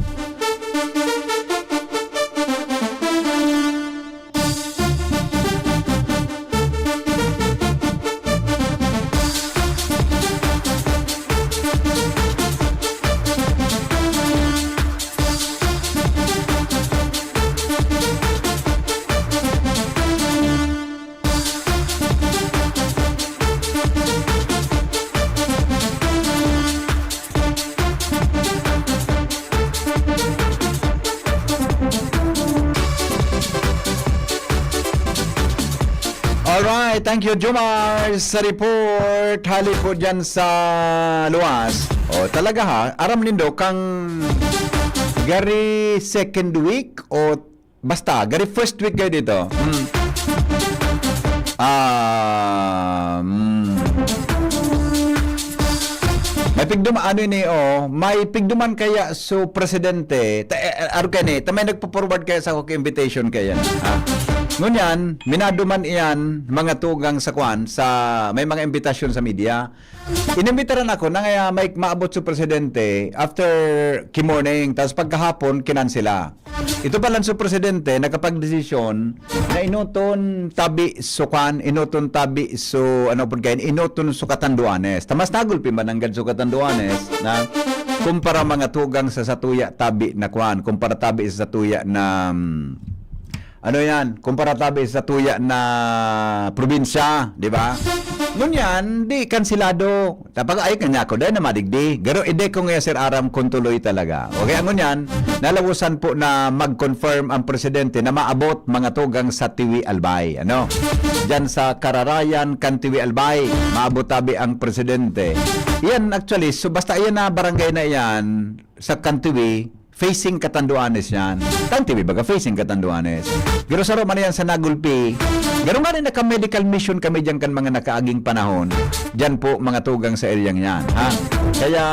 Alright, thank you, Jomar, sa report. Hali po dyan sa luwas. O, talaga ha, aram nindo kang gari second week o basta, gari first week kayo dito. Hmm. Ah, hmm. May pigdum-, ano ini, oh, may pigduman kaya so presidente, ta, eh, eh, aro kayo ni, ta may nagpo-forward kaya sa ako invitation kaya, ha? Ngunyan, minaduman iyan, mga tugang sa kwan, sa, may mga imbitasyon sa media. Inimbitaran ako na nga may maabot so presidente after ki morning, tapos pagkahapon, kinansela. Ito pa lang so presidente, nakapagdesisyon na inoton tabi so kwan, inoton tabi so, ano po kayo, inoton so katanduanes. Tamas nagulpi mananggad so katanduanes na kumpara mga tugang sa satuya tabi na kwan, kumpara tabi sa satuya na, mm, ano yan, kumpara tabi sa satuya na probinsya, di ba? Ngunyan, di kansilado. Tapag ay kanya ko, dahil na madigdi. Garo ide ko nga, Sir Aram, kung tuloy talaga. Okay, ang ngunyan, nalawasan po na mag-confirm ang presidente na maabot mga tugang sa Tiwi Albay. Ano? Diyan sa Kararayan kan Tiwi Albay, maabot tabi ang presidente. Iyan, actually, so basta iyan na barangay na iyan, sa Kantiwi, facing Catanduanes yan. Kantiwi baga, facing Catanduanes. Pero saro man yan sa nagulpi. Pero nga rin, naka-medical mission kami dyan kan mga nakaaging panahon. Dyan po, mga tugang sa eryang yan, ha? Kaya,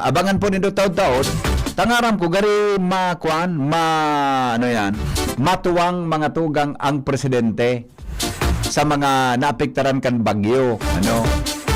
abangan po nindo taod-taod. Tangaram ko, gari ma-, kwan, ma-, ano yan, matuwang mga tugang ang presidente sa mga naapektaran kan bagyo, ano?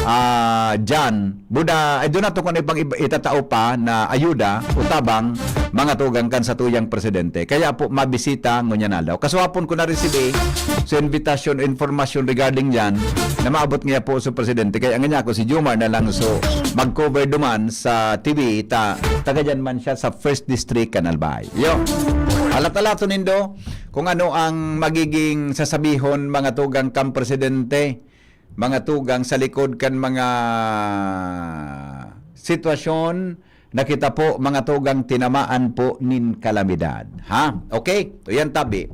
Ah, diyan, buda, ay, doon nato kung ano pang iba, itatao pa na ayuda o tabang, mga tugang kan satuyang presidente. Kaya po, mabisita ngunyan na daw. Kaswapon ko na-receive so invitation, information regarding diyan na maabot niya po sa presidente. Kaya nga niya ako, si Jomar na lang so mag-cover duman sa T V, ta, taga diyan man siya sa First District, Canal Bay. Yo. Alat-alato nindo, kung ano ang magiging sasabihon, mga tugang kan presidente, mga tugang sa likod kan mga sitwasyon na kita po, mga tugang, tinamaan po nin kalamidad. Ha? Okay? To yan tabi.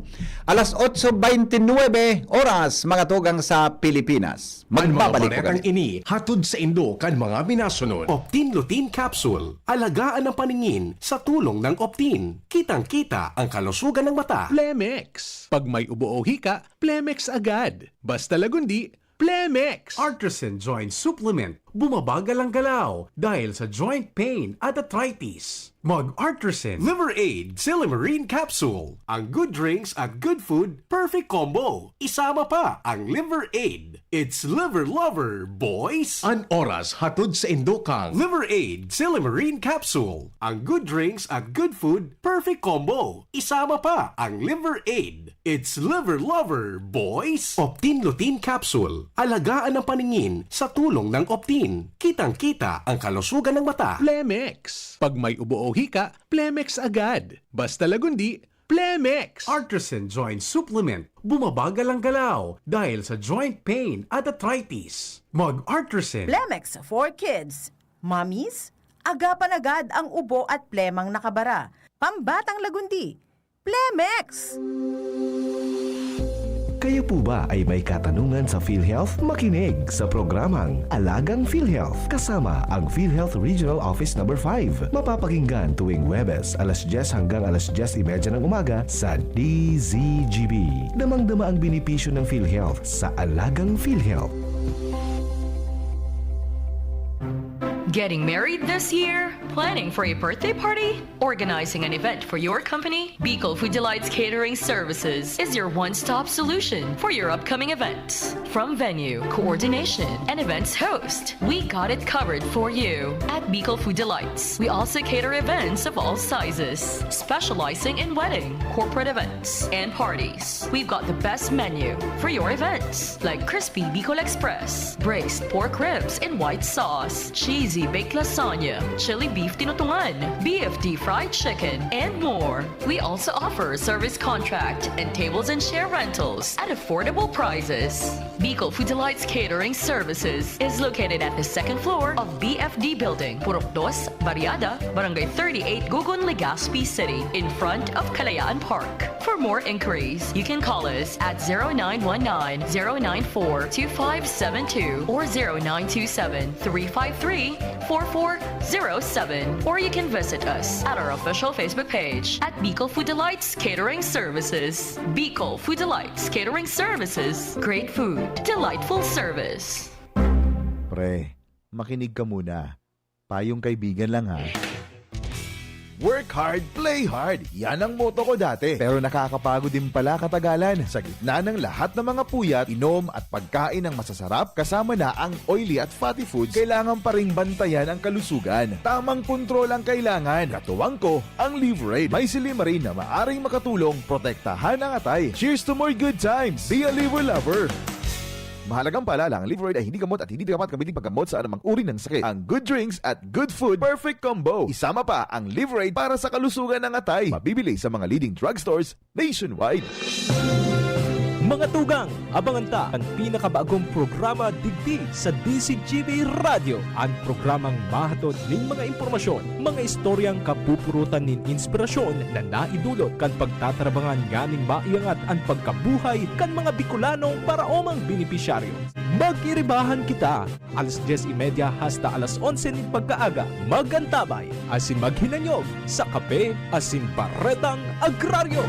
Alas otso beintinuebe oras, mga tugang sa Pilipinas. Magbabalik po kami. Ang mga baretang ini, hatod sa indo kan mga minasunod. Optin Lutein Capsule. Alagaan ang paningin sa tulong ng Optin. Kitang-kita ang kalusugan ng mata. Plemex. Pag may ubo o hika, Plemex agad. Basta lagundi, Plemex. Artisan Joint Supplement. Bumabagal ang galaw dahil sa joint pain at arthritis. Mag Artisan Liver Aid Silymarin Capsule. Ang good drinks at good food, perfect combo. Isama pa ang Liver Aid. It's Liver Lover, boys! An oras hatod sa indo kang Liver Aid Silymarin Capsule. Ang good drinks at good food, perfect combo. Isama pa ang Liver Aid. It's Liver Lover, boys! Optin Lutein Capsule. Alagaan ang paningin sa tulong ng Optin. Kitang-kita ang kalusugan ng mata. Plemex. Pag may ubo o hika, Plemex agad. Basta lagundi, Plemex. Artisan Joint Supplement. Bumabagal ang galaw dahil sa joint pain at arthritis. Mag Artisan. Plemex for kids. Mommies, agapan agad ang ubo at plemang nakabara. Pambatang lagundi. Plemex! Kayo po ba ay may katanungan sa PhilHealth? Makinig sa programang Alagang PhilHealth kasama ang PhilHealth Regional Office Number five. Mapapakinggan tuwing Huwebes, alas dyes hanggang alas dyes y media ng umaga sa D Z G B. Damang-dama ang benepisyo ng PhilHealth sa Alagang PhilHealth. Getting married this year? Planning for a birthday party? Organizing an event for your company? Bicol Food Delights Catering Services is your one-stop solution for your upcoming events. From venue, coordination, and events host, we got it covered for you. At Bicol Food Delights, we also cater events of all sizes, specializing in wedding, corporate events, and parties. We've got the best menu for your events, like crispy Bicol Express, braised pork ribs in white sauce, cheesy baked lasagna, chili beef tinutungan, B F D fried chicken, and more. We also offer service contract and tables and chair rentals at affordable prices. Bicol Food Delights Catering Services is located at the second floor of B F D Building, Purok Dos, Barriada, Barangay thirty-eight, Gugun, Legazpi City, in front of Kalayaan Park. For more inquiries, you can call us at zero nine one nine, zero nine four, two five seven two or zero nine two seven, three five three, four four zero seven, or you can visit us at our official Facebook page at Bicol Food Delights Catering Services. Bicol Food Delights Catering Services. Great food, delightful service. Pre, makinig ka muna. Payong kaibigan lang ha. Work hard, play hard. Yan ang motto ko dati. Pero nakakapagod din pala katagalan. Sa gitna ng lahat ng mga puyat, inom at pagkain ng masasarap, kasama na ang oily at fatty foods, kailangan pa ring bantayan ang kalusugan. Tamang kontrol ang kailangan. Katuwang ko, ang Liverade. May silimarin na maaring makatulong protektahan ang atay. Cheers to more good times! Be a Liver Lover! Mahalagang paalala, ang Liverade ay hindi gamot at hindi dapat gamitin paggamot sa anumang uri ng sakit. Ang good drinks at good food, perfect combo. Isama pa ang Liverade para sa kalusugan ng atay. Mabibili sa mga leading drugstores nationwide. Mga tugang, abangan ta an pinakabagong programa digdi sa D Z G B Radyo, an programang mahatod nin mga impormasyon, mga istoryang kapupurutan nin inspirasyon na naidulot kan pagtatarabangan nganing maiangat an pagkabuhay kan mga Bicolanong paraomang benepisyaryo. Mag-iribahan kita, alas dyes y media hasta alas onse nin pagkaaga. Mag-antabay asin maghinanyog sa kape asin baretang agraryo.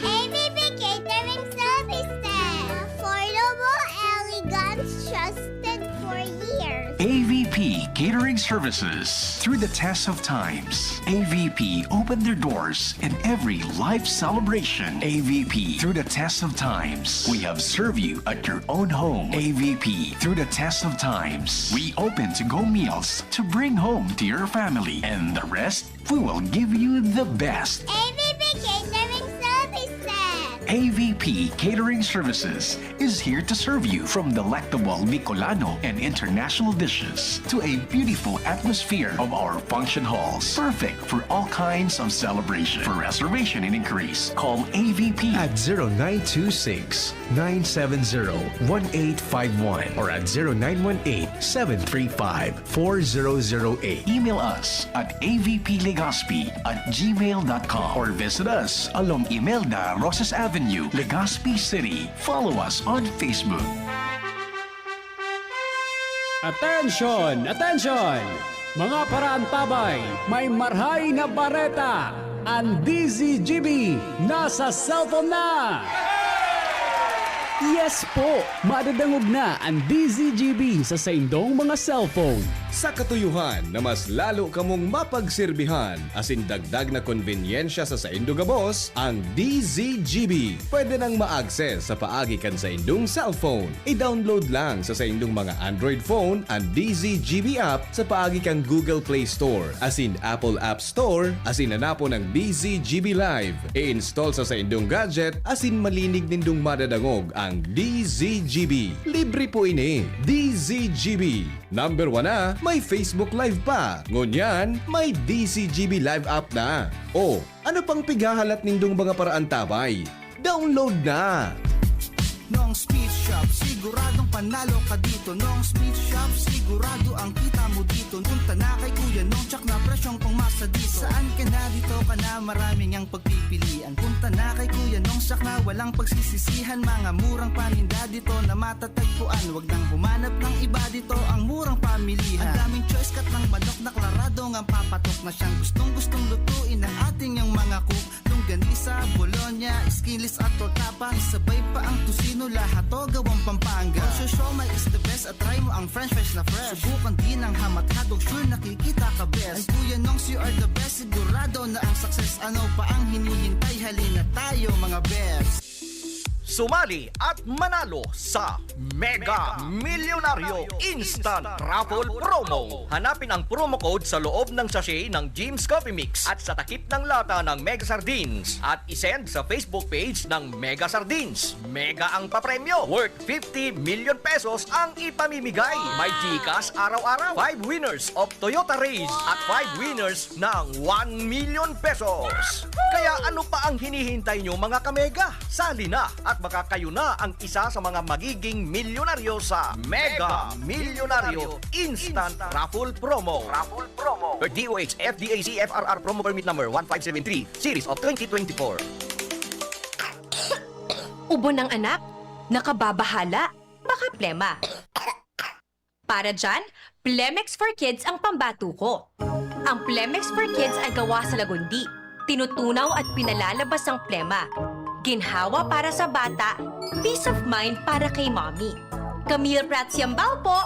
A B P Catering Services. Affordable, elegant, trusted for years. A V P Catering Services. Through the test of times, A V P opened their doors in every life celebration. A V P, through the test of times, we have served you at your own home. A V P, through the test of times, we open to-go meals to bring home to your family. And the rest, we will give you the best. A V P Catering Services. A V P Catering Services is here to serve you, from delectable Bicolano and international dishes to a beautiful atmosphere of our function halls, perfect for all kinds of celebration. For reservation and inquiries, call A V P at zero nine two six, nine seven zero, one eight five one or at zero nine one eight, seven three five, four zero zero eight. Email us at A V P Legazpi at gmail dot com or visit us along Imelda Rosas Avenue, Legazpi City. Follow us on Facebook. Attention! Attention! Mga paraantabay, may marhay na bareta! Ang D Z G B nasa cellphone na! Yes po! Madadangog na ang D Z G B sa saindong mga cellphone. Sa katuyuhan na mas lalo kamong mapagserbihan asin dagdag na konbenyensya sa saindo gabos, ang D Z G B pwede nang ma-access sa paagi kan saindong cellphone. I-download lang sa saindong mga Android phone an D Z G B app sa paagi kan Google Play Store asin Apple App Store asin hanapon ang D Z G B Live. I-install sa saindong gadget asin malinig nindong madadangog ang D Z G B. Libre po ini. D Z G B. Number one na, may Facebook Live pa. Ngunyan, may D Z G B Live app na. O, ano pang pighahalat nindong mga paraantabay? Download na! Nong Speed Shop, siguradong panalo ka dito. Nong Speed Shop, sigurado ang kita mo dito. Punta na kay Kuya Nong, tsak na presyong pangmasa dito. Saan ka na, dito ka na, maraming ang pagpipilian. Punta Tana kay Kuya Nong, siya na walang pagsisisihan. Mga murang paninda dito na matatagpuan. Wag nang humanap ng iba dito, ang murang pamilihan. Ang daming choice, cut ng manok na klarado ngang papatok na siyang gustong-gustong lutuin ng ating yung mga cook. Longganisa, bologna, skinless at torta pa. Isabay pa ang tocino, lahat to gawang Pampanga. Ang siomai is the best, at try mo ang french fries na fresh. Subukan din ang ham at hotdog, sure nakikita ka best. Ang Kuya Nongs, you are the best, sigurado na ang success. Ano pa ang hinihintay? Halina tayo, mga best. Sumali at manalo sa Mega Milyonaryo Instant Raffle Promo. Hanapin ang promo code sa loob ng sachet ng Jim's Coffee Mix at sa takip ng lata ng Mega Sardines at isend sa Facebook page ng Mega Sardines. Mega ang papremyo, worth fifty million pesos ang ipamimigay. May GCash araw-araw, five winners of Toyota Raiz at five winners ng one million pesos. Kaya ano pa ang hinihintay nyo, mga kamega? Sali na at baka kayo na ang isa sa mga magiging milyonaryo sa Mega Milyonaryo Instant Raffle Promo. Raffle Promo. Per DOH FDAC FRR Promo Permit Number one five seven three, Series of twenty twenty-four. Ubo ng anak? Nakababahala? Baka plema? Para dyan, Plemex for Kids ang pambato ko. Ang Plemex for Kids ay gawa sa lagundi. Tinutunaw at pinalalabas ang plema. Ginhawa para sa bata, peace of mind para kay mommy. Camille Prats Yambao po,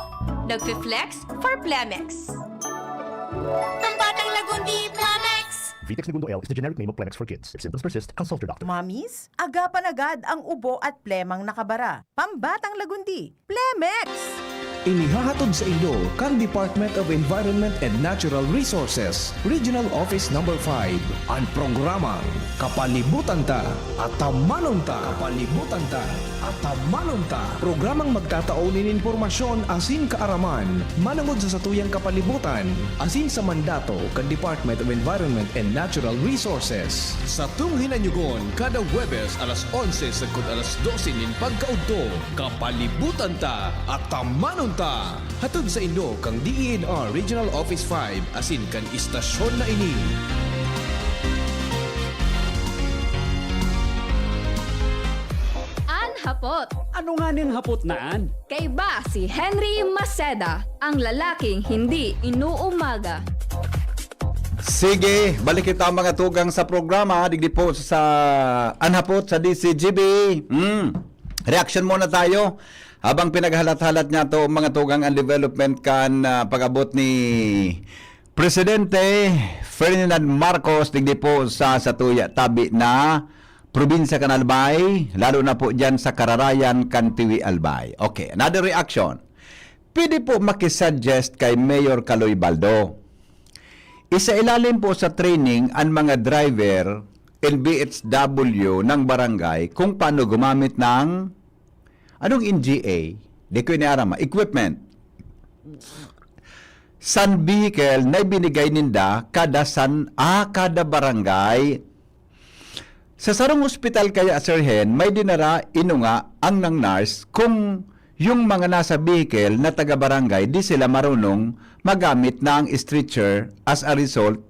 nagfi-flex for Plemex. Ang batang lagundi, Plemex! Vitex Negundo L is the generic name of Plemex for kids. If symptoms persist, consult your doctor. Mommies, agapan agad ang ubo at plemang nakabara. Pambatang lagundi, Plemex! Inihahatod sa inyo kan Department of Environment and Natural Resources, Regional Office Number five, an programang Kapalibutan Ta, Atamanon Ta. Kapalibutan Ta, Atamanon Ta. Programang magtatao nin impormasyon asin kaaraman manongod sa satuyang kapalibutan asin sa mandato kan Department of Environment and Natural Resources. Satong hinanyugon kada Huwebes alas onse sagkod alas dose nin pagkaudto, Kapalibutan Ta, Atamanon Ta. Hatod sa inyo kan DENR Regional Office five asin kan istasyon na ini. An hapot. Ano nganing hapot na an? Kaiba si Henry Maceda, ang lalaking hindi inuumaga. Sige, balik kita, mga tugang, sa programa digdi po sa An Hapot sa DZGB. Mm. Reaction muna tayo habang pinaghalat-halat niya to, mga tugang, ang development kan ah, pag-abot ni Presidente Ferdinand Marcos digdi po sa satuya tabi na probinsya kan Albay, lalo na po dyan sa kararayan kan Tiwi, Albay. Okay, another reaction. Pwede po makisuggest kay Mayor Kaloy Baldo. Isailalim po sa training an mga driver and BHW ng barangay kung paano gumamit ng, anong NGA? Di ko iniarama. Equipment. San vehicle na ibinigay ninda kada san, ah, kada barangay. Sa sarong ospital kaya, Sir Hen, may dinara inunga ang nang nurse kung yung mga nasa vehicle na taga-barangay, di sila marunong magamit ng stretcher. As a result,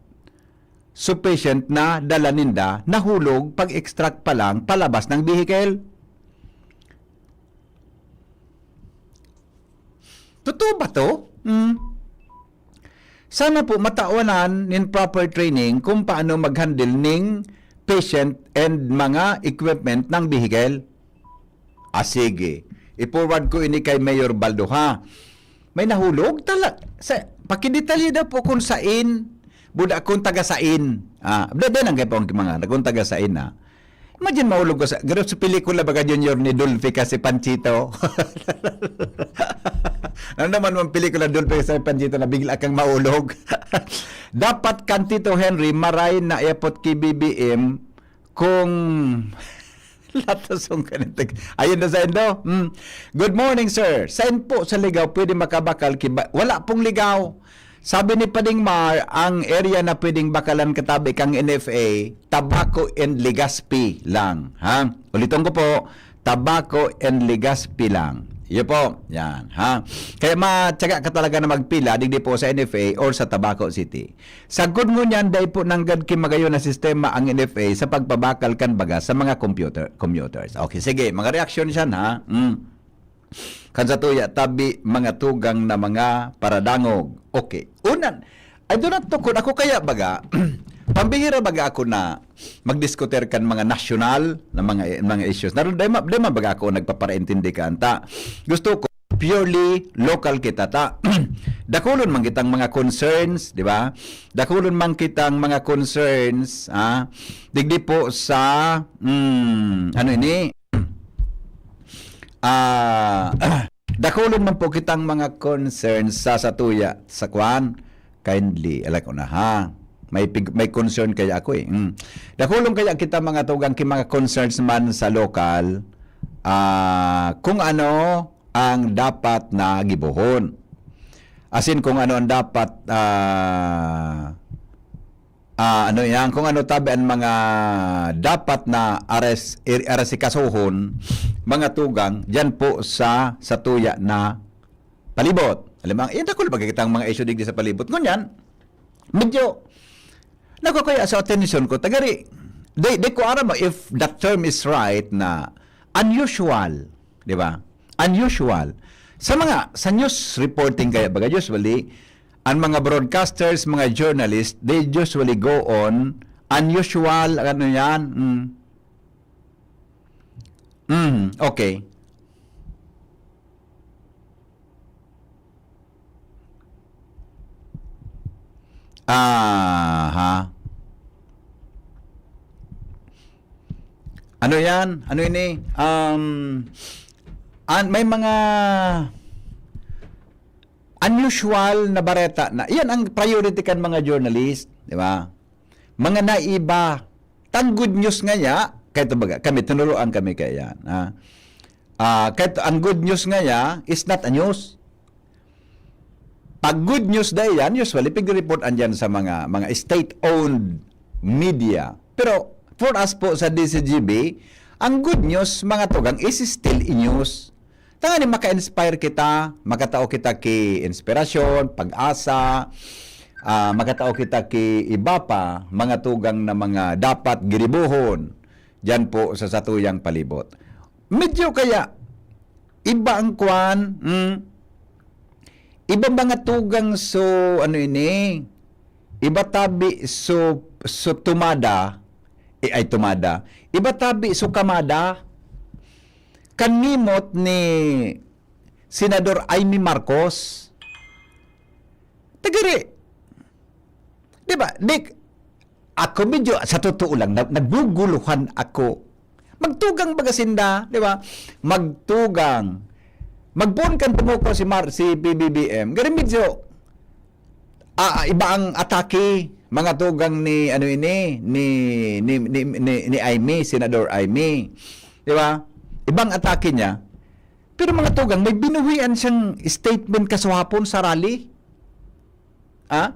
so patient na dala ninda, nahulog pag-extract pa lang palabas ng vehicle. Totoo ba to? Hmm. Sana po matawanan nin proper training kung paano mag-handle ning patient and mga equipment ng vehicle. Ah, sige. I-forward ko ini kay Mayor Baldo, ha. May nahulog tala. Sa, pakidetalye daw po kung sain, buda kung taga sain. Ah, dahil lang kayo po ang mga, kung taga sain, ha. Imagine, mahulog ka sa, garo sa pelikula baga, Junior, ni Dolphy ka si Panchito. Ano naman mong pelikula, Dolphy, sa Panchito, na bigla kang mahulog? Dapat kan Tito Henry, maray na iyapot ki B B M kung latasong ka ng tag-, ayun na sa indo. Hmm. Good morning, sir. Saan po sa Ligaw pwede makabakal kiba? Wala pong Ligaw. Sabi ni Pading Mar, ang area na pwedeng bakalan katabi kang N F A, Tabaco and Legazpi lang. Ha? Uliton ko po, Tabaco and Legazpi lang. Iyo po, yan, ha? Kaya matyaga ka talaga na magpila, digdi po sa N F A or sa Tabaco City. Sagkod ngunyan, dai po nanggad ki magayon na sistema ang N F A sa pagpabakal kan baga sa mga computer, commuters. Okay, sige, mga reaksyon siyan, ha? Mm. Kan sa tuya, tabi, mga tugang na mga paradangog. Okay. Unan, I do not tukod. Ako kaya baga, pambihira baga ako na magdiskutir kan mga nasyonal na mga, mga issues. Naroon, dai ma-, dai man baga ako nagpaparaintindi ka anta. Gusto ko, purely local kita ta. Dakulon man kitang mga concerns, di ba? Dakulon man kitang mga concerns, ha? Digdi po sa, mm, ano ini? Ah, dakulon man po kitang mga concerns sa satuya, sa kwan, kindly, ala ko na ha. May pig-, may concern kaya ako eh. Mm. Dakulon kaya kita mga tugang ki mga concerns man sa lokal, ah, kung ano ang dapat na gibohon. As in, kung ano ang dapat, ah, ah, ano yan, kung ano tabi ang mga dapat na ares-, ir-, aresikasuhon, mga tugang, dyan po sa, sa tuya na palibot. Alam mo, yan, dakul ba kitang mga issue digdi sa palibot? Ngunyan, medyo, nagkakuya sa atensyon ko, tagari, di, di ko aram if that term is right na unusual, di ba? Unusual. Sa mga, sa news reporting kaya baga, usually, ang mga broadcasters, mga journalists, they usually go on unusual, ano yan? Mm. Mm, okay. Aha. Ano yan? Ano ini? Um, an-, may mga unusual na bareta na. Iyan ang priority kan mga journalist, di ba? Mga naiba. Tang good news nga niya, kaya ito baga, kami, tinuruan kami kaya yan. Ha? Ah, kaya ito, ang good news nga niya is not a news. Pag good news dai yan, usually pig-report andyan sa mga, mga state-owned media. Pero for us po sa D Z G B, ang good news, mga tugang, is still in news. Tanganing maka-inspire kita, makatao kita ki inspirasyon, pag-asa, ah, makatao kita ki iba pa, mga tugang na mga dapat giribohon diyan po sa satuyang palibot. Medyo kaya, iba ang kwan, mm, iba mga tugang so, ano ini, iba tabi so, so tumada, eh, ay tumada, iba tabi so kamada, kanimot ni Senador Imee Marcos. Tagari. Di ba? Di, ako medyo, sa totoo lang, na-, naguguluhan ako. Magtugang baga sinda, di ba? Magtugang. Magpoon kan tumukaw si Mar-, si P B B M. Gari medyo, ah, iba ang atake, mga tugang ni, ano ini, ni, ni, ni, ni, ni Imee, Senador Imee. Di ba? Ibang atake niya. Pero mga tugang, may binuhian siyang statement kasuhapon sa rally. Ha?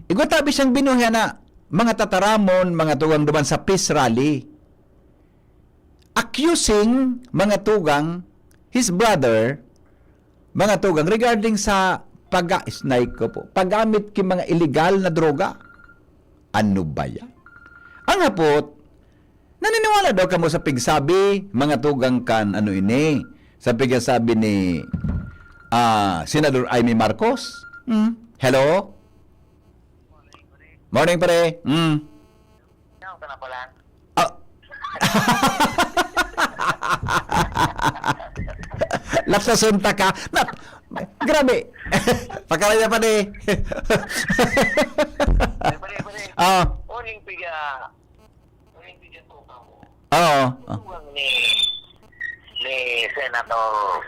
Igwa tabi siyang binuhian na mga tataramon, mga tugang duman sa peace rally. Accusing, mga tugang, his brother, mga tugang, regarding sa pag-a-snipe ko po, paggamit ki mga illegal na droga. Ano ba yan? Ang hapot, naniniwala daw kamo sa pigsabi, mga tugang kan ano ini, sa pigsabi ni, ah, Senador Imee Marcos? Hmm? Hello? Morning, pare. Hmm. Yaw ka na pala. Ah. Latason ta ka. Nat-, grabe. Pakaraya pa ni. Pare, pare, pare. Ah. Uning piga. Uning piga to ka mo. Oo. Tugang ni, ni Senator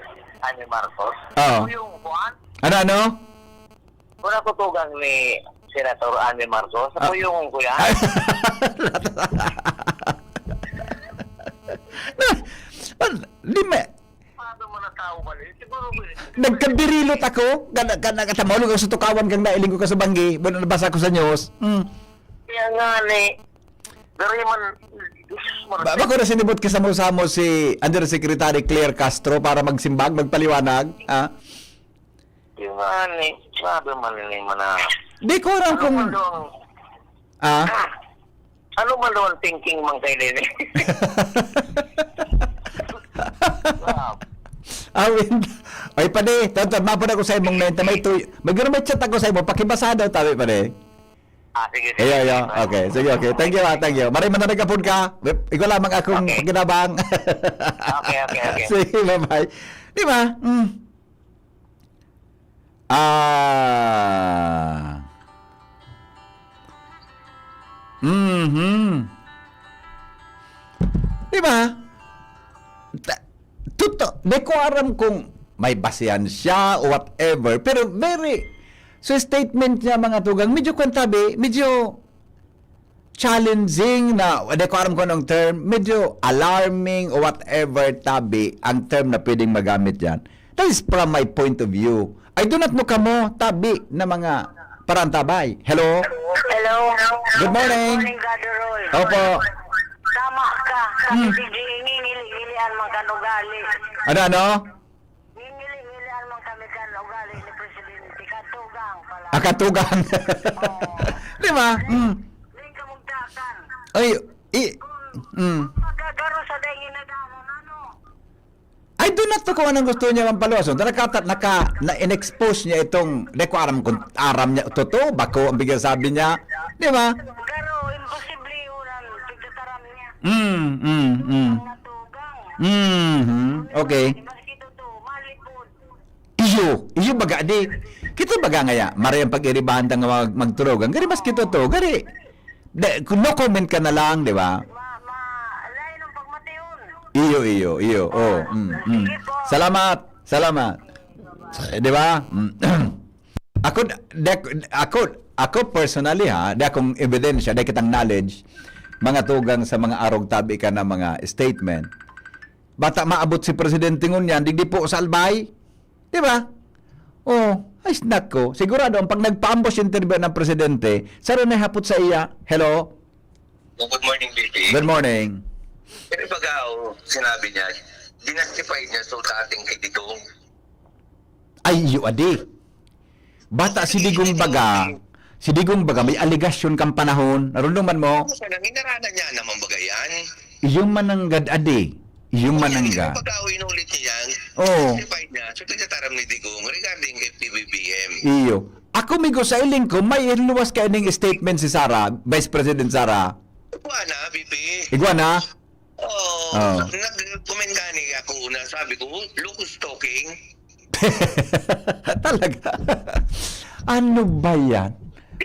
Imee Marcos. Oo. Yung kuwan? Ano, ano? Kung nakutugang ni Senator Imee Marcos, sa Ah. kuyungan ko yan. Na, di ma- Paano mo na tao ba? Siguro, Nagkabirilot ako, gana, gana, katamawlo ko sa tukawan kang nailing ko ka sa banggi, buwan na nabasa ko sa news. Mm. Kaya nga ni, dari man, Ba, ba ko na sinibot ka sa mo-, sa mo si Undersecretary Claire Castro para magsimbag, magpaliwanag? Ha? Yung nga ni, grabe man ni mana. Di ko alam Ano kung... man daw ang, Ah? Ano man daw ang thinking mang kay Nene? Grabe. Awin. Ay, padi, tonton, mapod ako sa imong nenta. May tuy-, may guro may chat ako sa imo. Pakibasa daw, tabi, padi. Ah, sige, sige. Ayo, ayo. Okay, sige, okay. Thank you, ah, thank you. Maray man na nagkapon ka. Ikaw lamang akong Okay. pakinabang. Okay, okay, okay. Sige, bye-bye. Di ba? Mm. Ah. Mhm. Di ba? Ta-, tuto, di ko aram kung may basihan siya o whatever, pero very, so statement niya, mga tugang, medyo kwantabi, medyo challenging na, di ko aram kung anong term, medyo alarming o whatever tabi ang term na pwedeng magamit dyan. That is from my point of view. I do not know kamo, tabi na mga parantabay. Hello? Hello. Good morning. Morning, Brother Roy. Opo. Tama ka. Hmm. Sabi si Jimmy, ngili-ngilian man kan ugali. Ano, ano? Ngili-ngilian man kami kan ugali ni Presidente. Katugang pala. Akatugang. Di ba? Mm. Di ka magdakan. Ay, i, mm. Magagaro sa dahil ginagawa, ano? I do not know kung anong gusto niya mapaluwason. Nakata-, naka, na-in-expose niya itong, di ko aram kung aram niya, totoo, bako ang bigyan sabi niya. Di ba? Garo, imposible yun ang pagtataram niya. Mm, mm, mm. Natugang. Mhm. Okay. Maski totoo, malipod. Iyo, iyo baga di. Kita baga ngaya, maray ang pag-iribahan ta nga mag-, magturugan. Gari maski totoo, gari. De, no comment ka na lang, di ba? Ma, ma, lain ang pagmation. Iyo, iyo, iyo. Oh, mm, mm. Salamat. Salamat. Eh, di ba? Mm. Ako, de, ako, ako personally ha, di akong ebidensya, di kitang knowledge, mga tugang sa mga arog tabi ka na mga statement. Bata maabot si presidente ngunyan, digdi po sa Albay. Di ba? Oh, ay nako. Sigurado, ang pag nagpa-ambush interview ng presidente, saro na hapot sa iya, "Hello?" Good morning, B P. Good morning. Pero pag sinabi niya, dinastify niya so dating kay Digong. Ay, iyo adi. Bata si Digong baga, si Digong baga, may aligasyon kang panahon. Narunduman mo? Ano siya, nang inaranan niya naman bagay yan? Iyo mananggad adi. Iyo manangga. Pag inulit niya yan, Oo. Dinastify niya so pagtataram ni Digong regarding kay P B B M. Iyo. Ako, migo, sa iling ko, may luwas ka ining statement si Sara, Vice President Sara. Kuha na, B P. Iguana? Oo. Oo. Nag-comment ka ni ako una, sabi ko, "Locust talking." Talaga? Ano ba yan?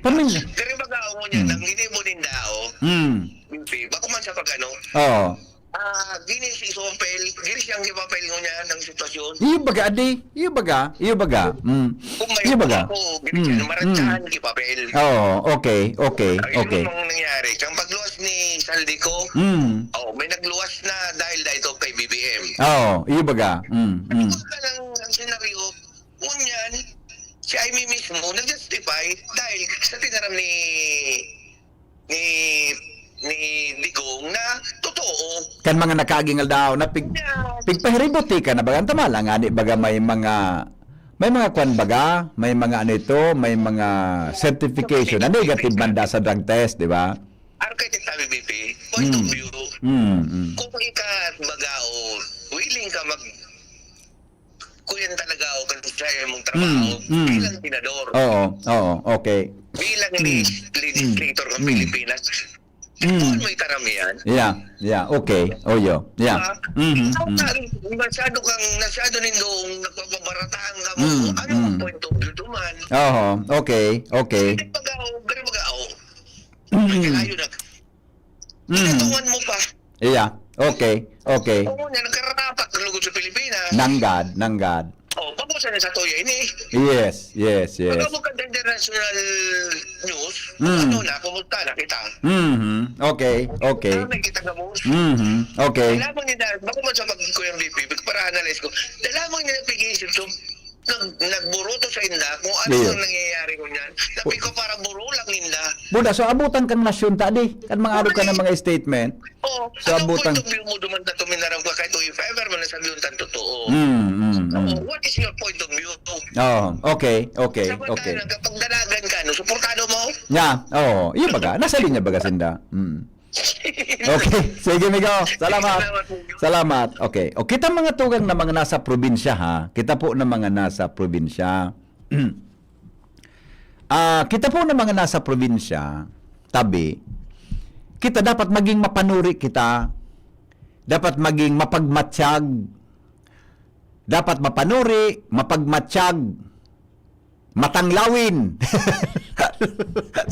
Pamin... Pero baga ako niya, Hmm. nang hindi mo ninda, oh. Hmm. B P, bako man sa pag-ano, Oo. ah, gini si Isopel, gini siyang ipapel mo niya ng sitwasyon. Iyo baga, adi. Iyo baga. Iyo baga. Mm. Kung may Iyo baga. ako, gini Mm, siya, maratsahan mm. Ipapel. Oo, okay, okay, Ay, okay. Ano mang nangyari? Kang pagluwas ni Zaldy ko, Mm. oh, may nagluwas na dahil dahil ito kay B B M. Oo, iyo baga. Mm, mm. Ito ka lang ang senaryo, ngunyan, si Imee mismo nag-justify dahil sa tinaram ni ni ni Digong na totoo. Kan mga nakaaging aldaw na pig, Yeah. pigpahiributi ka na baga. Tama lang, ani baga may mga, may mga kwan baga, may mga ano ito, may mga certification na negative man da sa drug test, di ba? Architect sabi, B P, point of Mm. view. Mm, mm. Kung ika, baga, o willing ka mag, kung yan talaga, o kung siya yung mong trabaho, Mm, mm. bilang senador, Oo, oo, okay. bilang Mm. legis- legislator ng Mm. Pilipinas, Mm. doon mo itaram yan. Yeah, yeah, okay. Oh, yo. Yeah. Ah, Mhm. ikaw Mm. na rin, masyado kang, masyado nindong nagpapabarataan ka mo. Mm, Ano mm. ang point of view duman? Oho, okay, okay. Hindi pag-aw, pero pag-aw. Mm. Kaya yun na. Mm. Pinatungan mo pa. Yeah, okay, okay. Oo na, nagkararapat ang lugod sa Pilipinas. Nanggad, nanggad. Oh, pabusa na sa tuya ini. Yes, yes, yes. Pagkabog ka international news, Mm. ano na, kumusta na kita? Mhm. Okay, okay. Ano na kita gamos? Mhm. Okay. Kailangan nila, bako man sa pag-, Kuya B P, para analyze ko, kailangan nila pag-iisip so, nag, nagburuto sa inda kung ano Iyo. ang nangyayari ko niyan. Napiko para buro lang ninda. Puna, so abutan kang nasyon ta di. Kan mga ano ka ng mga statement. Oh, So, anong abutang- point of view mo duman sa tuminaw ka kahit if ever man nasabi yung tan totoo? Mm, mm, Oh, mm. what is your point of view? Oh, okay, okay, Samantala, okay. kapag dalagan ka, no, suportado mo? Nya, oh, yun baga. Nasa linya baga sinda. Mm. Okay, sige, Migo. Salamat. Salamat. Okay. O kita mga tugang na mga nasa probinsya, ha. Kita po na mga nasa probinsya. Ah, kita po na mga nasa probinsya, tabi, kita dapat maging mapanuri kita. Dapat maging mapagmatyag. Dapat mapanuri, mapagmatyag, matanglawin.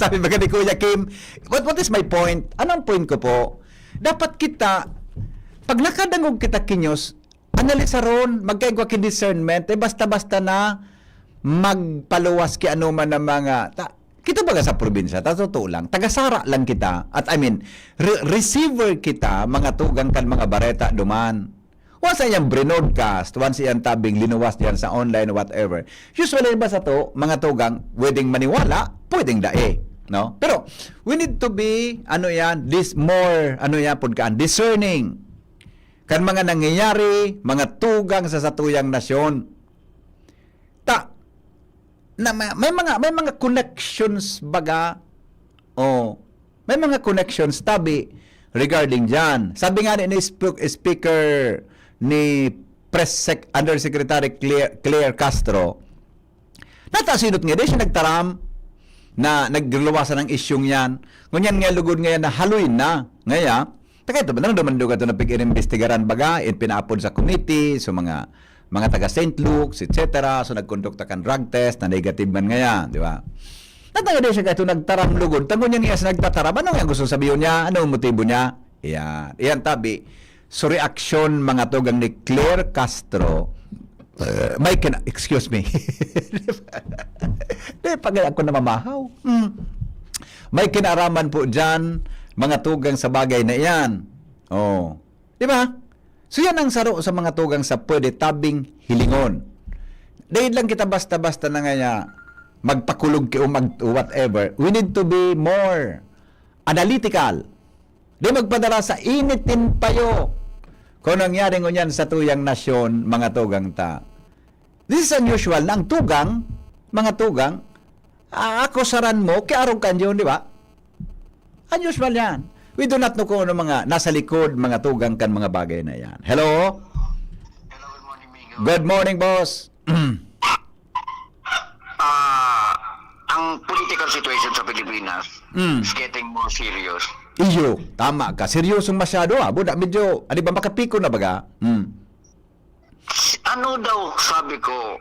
Sabi ba ni Kuya Kim, what, what is my point? Anong point ko po? Dapat kita, pag nakadangog kita ki news, analisaron, magkaigwa ki discernment, eh basta-basta na magpaluwas ki ano man ang mga, ta, kita baga sa probinsya, ta totoo lang, tagasara lang kita, at I mean, re- receiver kita, mga tugang kan mga bareta duman. Once iyang brinodcast, once iyang tabing linuwas diyan sa online, whatever. Usually ba sa to, mga tugang, pwedeng maniwala, pwedeng dae, no? Pero we need to be, ano yan, this more, ano yan, pud kaan, discerning. Kan mga nangyayari, mga tugang sa satuyang nasyon. Ta, na may, may mga may mga connections baga. Oh, may mga connections tabi regarding diyan. Sabi nga ni, ni Sp- Speaker ni Press Sec- Undersecretary Claire, Claire Castro, natasinot nga di siya nagtaram na nagluwasan ang isyung yan. Ngunyan nga lugod ngayon na haloy na. Ngaya, Taka ito, naramdaman daw ka ito na pig-inimbestigaran baga, in pinaapod sa committee, so mga mga taga Saint Luke's, et cetera. So nagkondukta kan drug test na negative man ngaya, di ba? Natangad siya kaito nagtaram lugod. Tangon niya niya sa nagtataram. Ano nga gusto sabihin niya? Ano ang motibo niya? Iyan. Iyan tabi. So reaksyon mga tugang ni Claire Castro. Uh, may kina... Excuse me. Di, pag ako namamahaw. Hmm. May kinaraman po dyan, mga tugang sa bagay na iyan. Oh. Di ba? So yan ang saro sa mga tugang sa pwede tabing hilingon. Dahil lang kita basta-basta na nga magpakulog ki o mag whatever. We need to be more analytical. Di magpadara sa initin payo. Kung nangyari ngunyan sa tuyang nasyon, mga tugang ta. This is unusual na ang tugang, mga tugang, ah, akusaran mo, kiarog kan Diyon, di ba? Unusual yan. We do not know kung ano mga nasa likod, mga tugang kan mga bagay na yan. Hello? Hello, good morning, Migo. Good morning, boss. Ah, ang political situation sa Pilipinas Mm. is getting more serious. Iyo, tama ka. Seryosong masyado, ah. Buda, medyo, ano ba, makapiko na baga? Mm. Ano daw, sabi ko,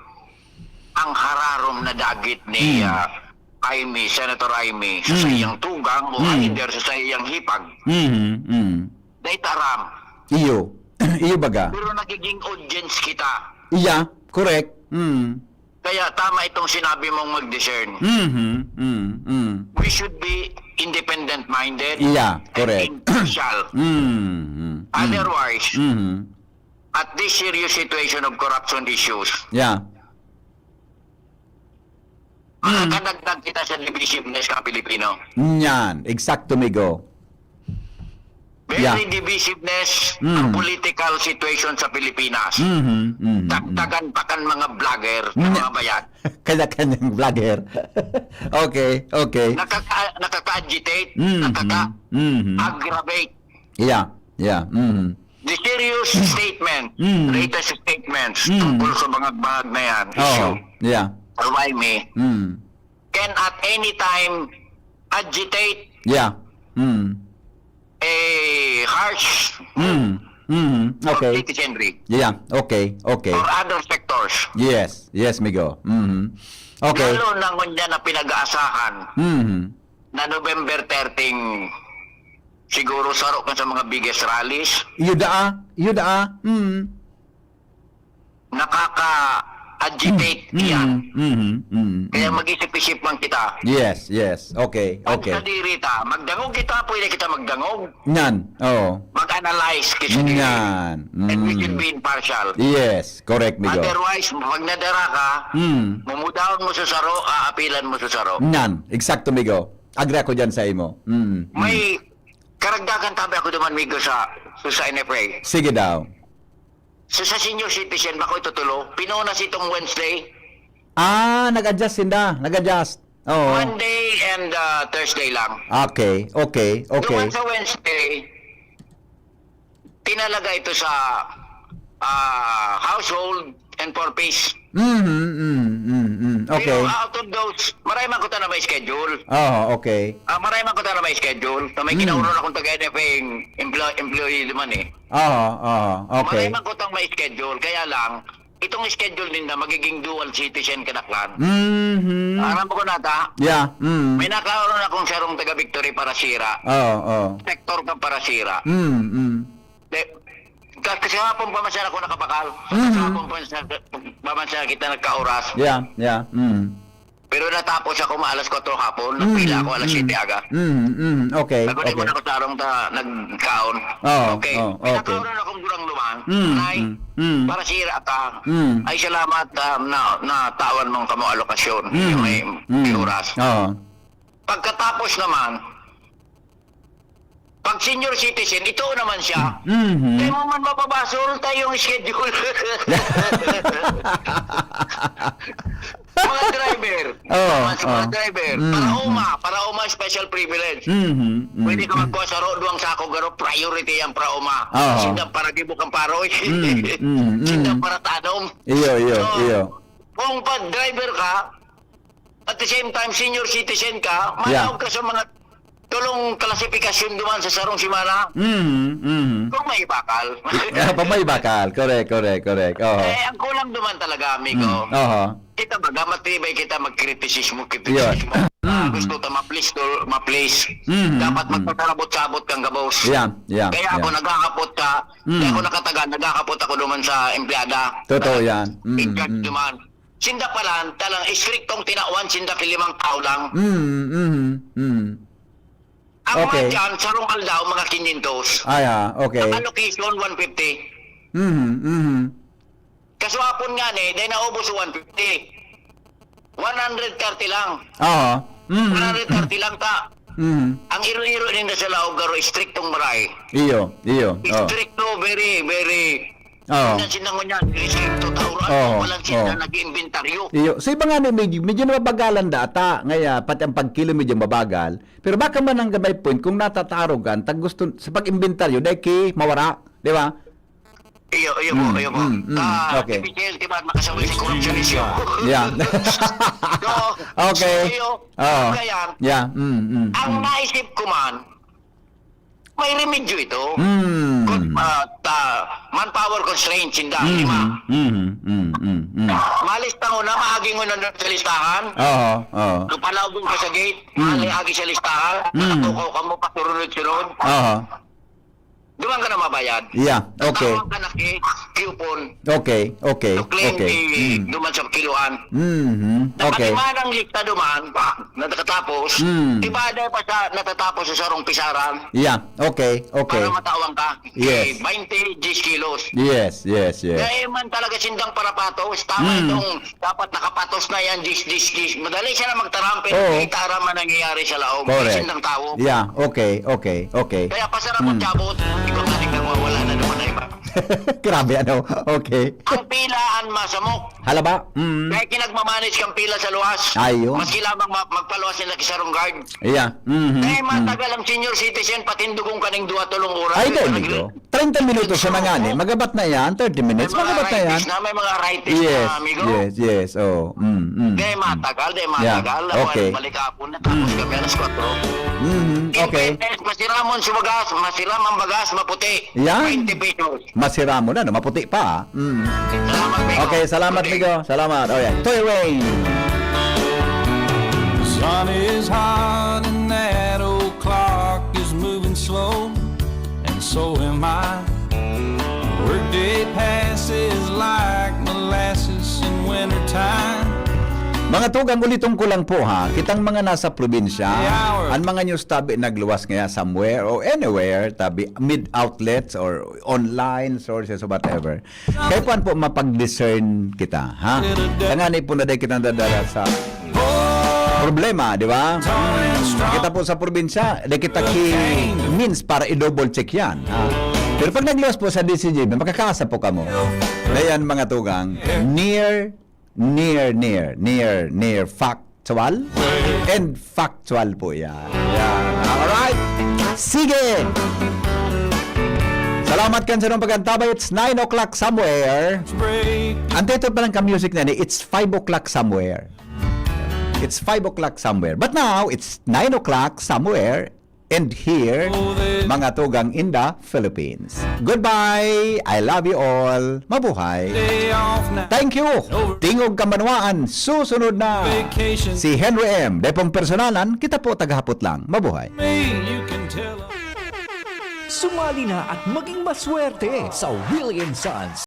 ang hararom na dagit ni Hmm. ah, Imee, Senator Imee, sa Hmm. saiyang tugang o Hmm. either sa saiyang hipag? Mhm, mhm. Dahil taram, Iyo. Iyo baga. pero nagiging audience kita. Iya, correct. Mm. Kaya tama itong sinabi mong mag-discern. Mhm, mm, mm. We should be independent-minded Yeah, and correct. impartial. Mm, mm, mm. Otherwise, Mhm. at this serious situation of corruption issues, Yeah. makakadagdag kita sa divisiveness ng Pilipino. Yan, eksakto, Migo. Very Yeah. divisiveness Mm. ang political situation sa Pilipinas. Mhm, mhm, mhm. Dagdagan pa kan mga vlogger, Nya- mga bayan. Kanya-kanyang vlogger. Okay, okay. Nakaka- nakaka-agitate, Mhm, mhm. nakaka-aggravate. Yeah, yeah. Mhm. The serious statement, Mm. latest statements Mm. tungkol sa mga bahag na yan, Oh, issue, yeah. or why me, Mm. can at any time agitate Yeah. Mm. a harsh Mm. Mm. of Okay. citizenry Yeah, okay, okay. or other sectors. Yes, yes, Migo. Mhm. Okay. Lalo na ngunyan na pinag-aasahan Mhm. na November thirteen, siguro saro kan sa mga biggest rallies, Yuda, yuda. Mm. nakaka-agitate Mm. yan. Mm. Mm. Kaya Mm. mag-isip-isip lang kita. Yes, yes. Okay, okay. Pagsadiri ta, magdangog kita, pwede kita magdangog. Nyan. Oh. Mag-analyze kasi Nyan. And we should Mm. be impartial. Yes, correct, Migo. Otherwise, pag nadara ka, Mm. mumudahon mo sa saro, aapilan mo sa saro. Nyan. Eksakto, Migo. Agree ako dyan sa imo. Mm, mm. May karagdagan tabi ako duman, Migo, sa, sa N F A. Sige daw. So sa senior citizen, bako itutulo, pinunas itong Wednesday, Ah, nag-adjust sinda. Nag-adjust. Oo. Monday and uh, Thursday lang. Okay, okay, okay. Duman sa Wednesday, tinalaga ito sa ah, household and purpose. Mhm, mm, mm, mm. Okay. Pero out of those, maray man kuta na may schedule. Oh, okay. Ah, maray man kuta na may schedule. So may Mm. kinauro na akong taga-N F A, employee, employee naman eh. Oo, oo, Maray okay. man kutang may schedule. Kaya lang, itong schedule ninda, magiging dual citizen kadaklan. Mhm. Aram ko nata, Yeah, mm. May nakauro na akong sarong taga-Victory para sira. Oo, oo. Sector ka para sira. Mm, mm. De, ka- kasi hapon pa man siya ako nakabakal. Mhm. Hapon pa man siya, pa man siya kita nagkaoras. Yeah, yeah. Mm. Pero natapos ako ma alas kwatro hapon, Mm, nagpila ako alas mm. siyete aga. Mm, mm. Okay, Naguli okay. mo na ako sa arong ta, nagkaon. Oo, okay. oo, okay. Pinakaon ako ng gurang lumang. Mm, Nay, mm, mm. para sira ka. Mm. Ay, salamat ah, na natawan mong kamo alokasyon. Mm, Yung may, mm. may oras. Oo. Pagkatapos naman, pag senior citizen, ito naman siya. Mhm. Kaya mo man mapabasol tayong schedule. Mga driver. Oo, Mga, mga oo. driver. Mm, Para uma. mm. Para uma special privilege. Mhm, mm, Pwede ka mm. magkuha sa ro, duwang sako garo, priority yan para uma. Oo. Sindang para gibo kang paroy. Mm, mm, mm. Sindang para tanom. Iyo, iyo, So, iyo. Kung pag driver ka, at the same time senior citizen ka, Yeah. manawag ka sa mga tulong klasifikasyon duman sa sarong semana. Mhm, mhm. Kung may bakal. Ah, pag may bakal. Correct, correct, correct. Oo. Eh, ang kulang duman talaga, amigo. Mm, aha. Kita baga, matibay kita magkritisismo, Yeah. kritisismo. Ah, Mm. gusto ta ma-please, to, ma-please. Mm, Dapat mm. magpasarabot-sabot kang gabos. Yeah, yeah, Kaya ako yeah. nagkakapot ka, Mm. kaya ako nakataga, nagkakapot ako duman sa empleyada. Totoo yan. Mm, In charge mm. duman. Sinda pala, talang istriktong tinawan, sinda ki limang tao lang. Mm, mm, mm. Ang Okay. mga dyan, sarong aldaw, mga quinientos. Ah, yeah. Okay. Ang allocation, one fifty. Mhm, mhm. Kaswapon nga ni, dahil naubos sa one fifty. One hundred thirty lang. Oo. Mhm. One hundred thirty lang ta. Mhm. Ang iro-iro ninda sa laog, garo, istriktong maray. Iyo, iyo. Oh. Istrikto, very, very. Oo. Ang sinangon niya, istrikto, tauran, Oo, walang sinda oo. nag-iimbentaryo. Iyo. Sa iba nga ni, medyo, medyo nababagalan data. Ngaya, pati ang pagkilo medyo mabagal. Pero baka man ang may point, kung natatarogan, tag gusto, sa pag-imbentaryo, dahil ki, mawara. Di ba? Iyo, iyo po, Mm, iyo po. mm, mm, Ah, okay. Depende, di ba, makasabay sa corruption issue. Yeah. So, Okay. so, iyo, Oo. kaya, Yeah. Mm, mm, ang mm. naisip ko man, may remedyo ito. Mm. Kung, ah, ta, manpower constraint, sinda, Mm, lima. mm, mm, mm, mm. Malis na una, maaging una na sa listahan. Oo, oo. Kapalaog ka sa gate, Mm. maagi sa listahan, Mm. nakatukaw ka mo, pasurunod-sunod. Oo. Duman ka na mabayad. Yeah, okay. Tatawag ka na ki, coupon. Okay, okay, To claim okay. di Mm. duman sa kiluan. Mhm. Okay. Nakalimanan lista duman, na nakatapos, Mm. iba dahil pa sa natatapos sa sarong pisaran Yeah, okay, okay. para matawan ka. Yes. Eh, twenty, diyes kilos. Yes, yes, yes. Dahil man talaga sindang parapatos, tama Mm. itong dapat nakapatos na yan, diyes, diyes, diyes. Madali siya na magtaram, pero Oo. may taram man nangyayari sa laog. Correct. Sindang tao. Yeah, okay, okay, okay. Kaya pasarabot-sabot, Mm. ikaw nga rin nagwawala na naman na iba. Grabe, ano? Okay. Ang pila ang masamok. Halaba? Mm. Kaya kinagmamanage kang pila sa luwas. Ayun. Maski lamang ma- magpaluwas nila ki sarong guard. Yeah. Mhm. Kaya Mm. matagal ang senior citizen, patindugong kaning duwa tulong oras. Ay, May dahil nagre- dito. Treinta minutos na nga ni. Magabat na yan. Thirty minutes. May mga Magabat na yan. arthritis na, may mga arthritis Yes, na, amigo. yes, yes. Oh. Mm, mm, Kaya mm. matagal, kaya Yeah, matagal. okay. Balik ako, natapos kami alas kwatro. Mhm, okay. Masiramon sumagas, masiram ang bagas, maputi. Yan. Twenty pesos. Masiramon na, no? Maputi pa, ah. Mm. Salamat, amigo. Okay, salamat, Maputi. amigo. Salamat. Oh, yeah. Toy Wayne. The sun is hot and that old clock is moving slow, and so am I. Workday passes like molasses in wintertime. Mga tugang, uliton ko lang po ha, kitang mga nasa probinsya, ang mga news tabi nagluwas ngaya somewhere or anywhere, tabi mid outlets or online sources or whatever. Kaya puan po mapag-discern kita, ha? Tangani po na dahil kitang dadala sa problema, di ba? Hmm, kita po sa probinsya, di kita ki-means para i-double check yan. Ha? Pero pag nagluwas po sa D C G B, makakaasa po kamo. Dayan, mga tugang, near, near, near, near, near factual and factual po yan. Yan. Alright. Sige. Salamat kan sa pag-antabay. It's nine o'clock somewhere. Ang title pa lang ka-music na ni, it's five o'clock somewhere. It's five o'clock somewhere. But now, it's nine o'clock somewhere and here, mga tugang in the Philippines. Goodbye! I love you all! Mabuhay! Thank you! Tingog Kambanwaan, susunod na! Si Henry M. Depong personalan, kita po tagahapot lang. Mabuhay! Sumali na at maging maswerte sa Willie and Sons.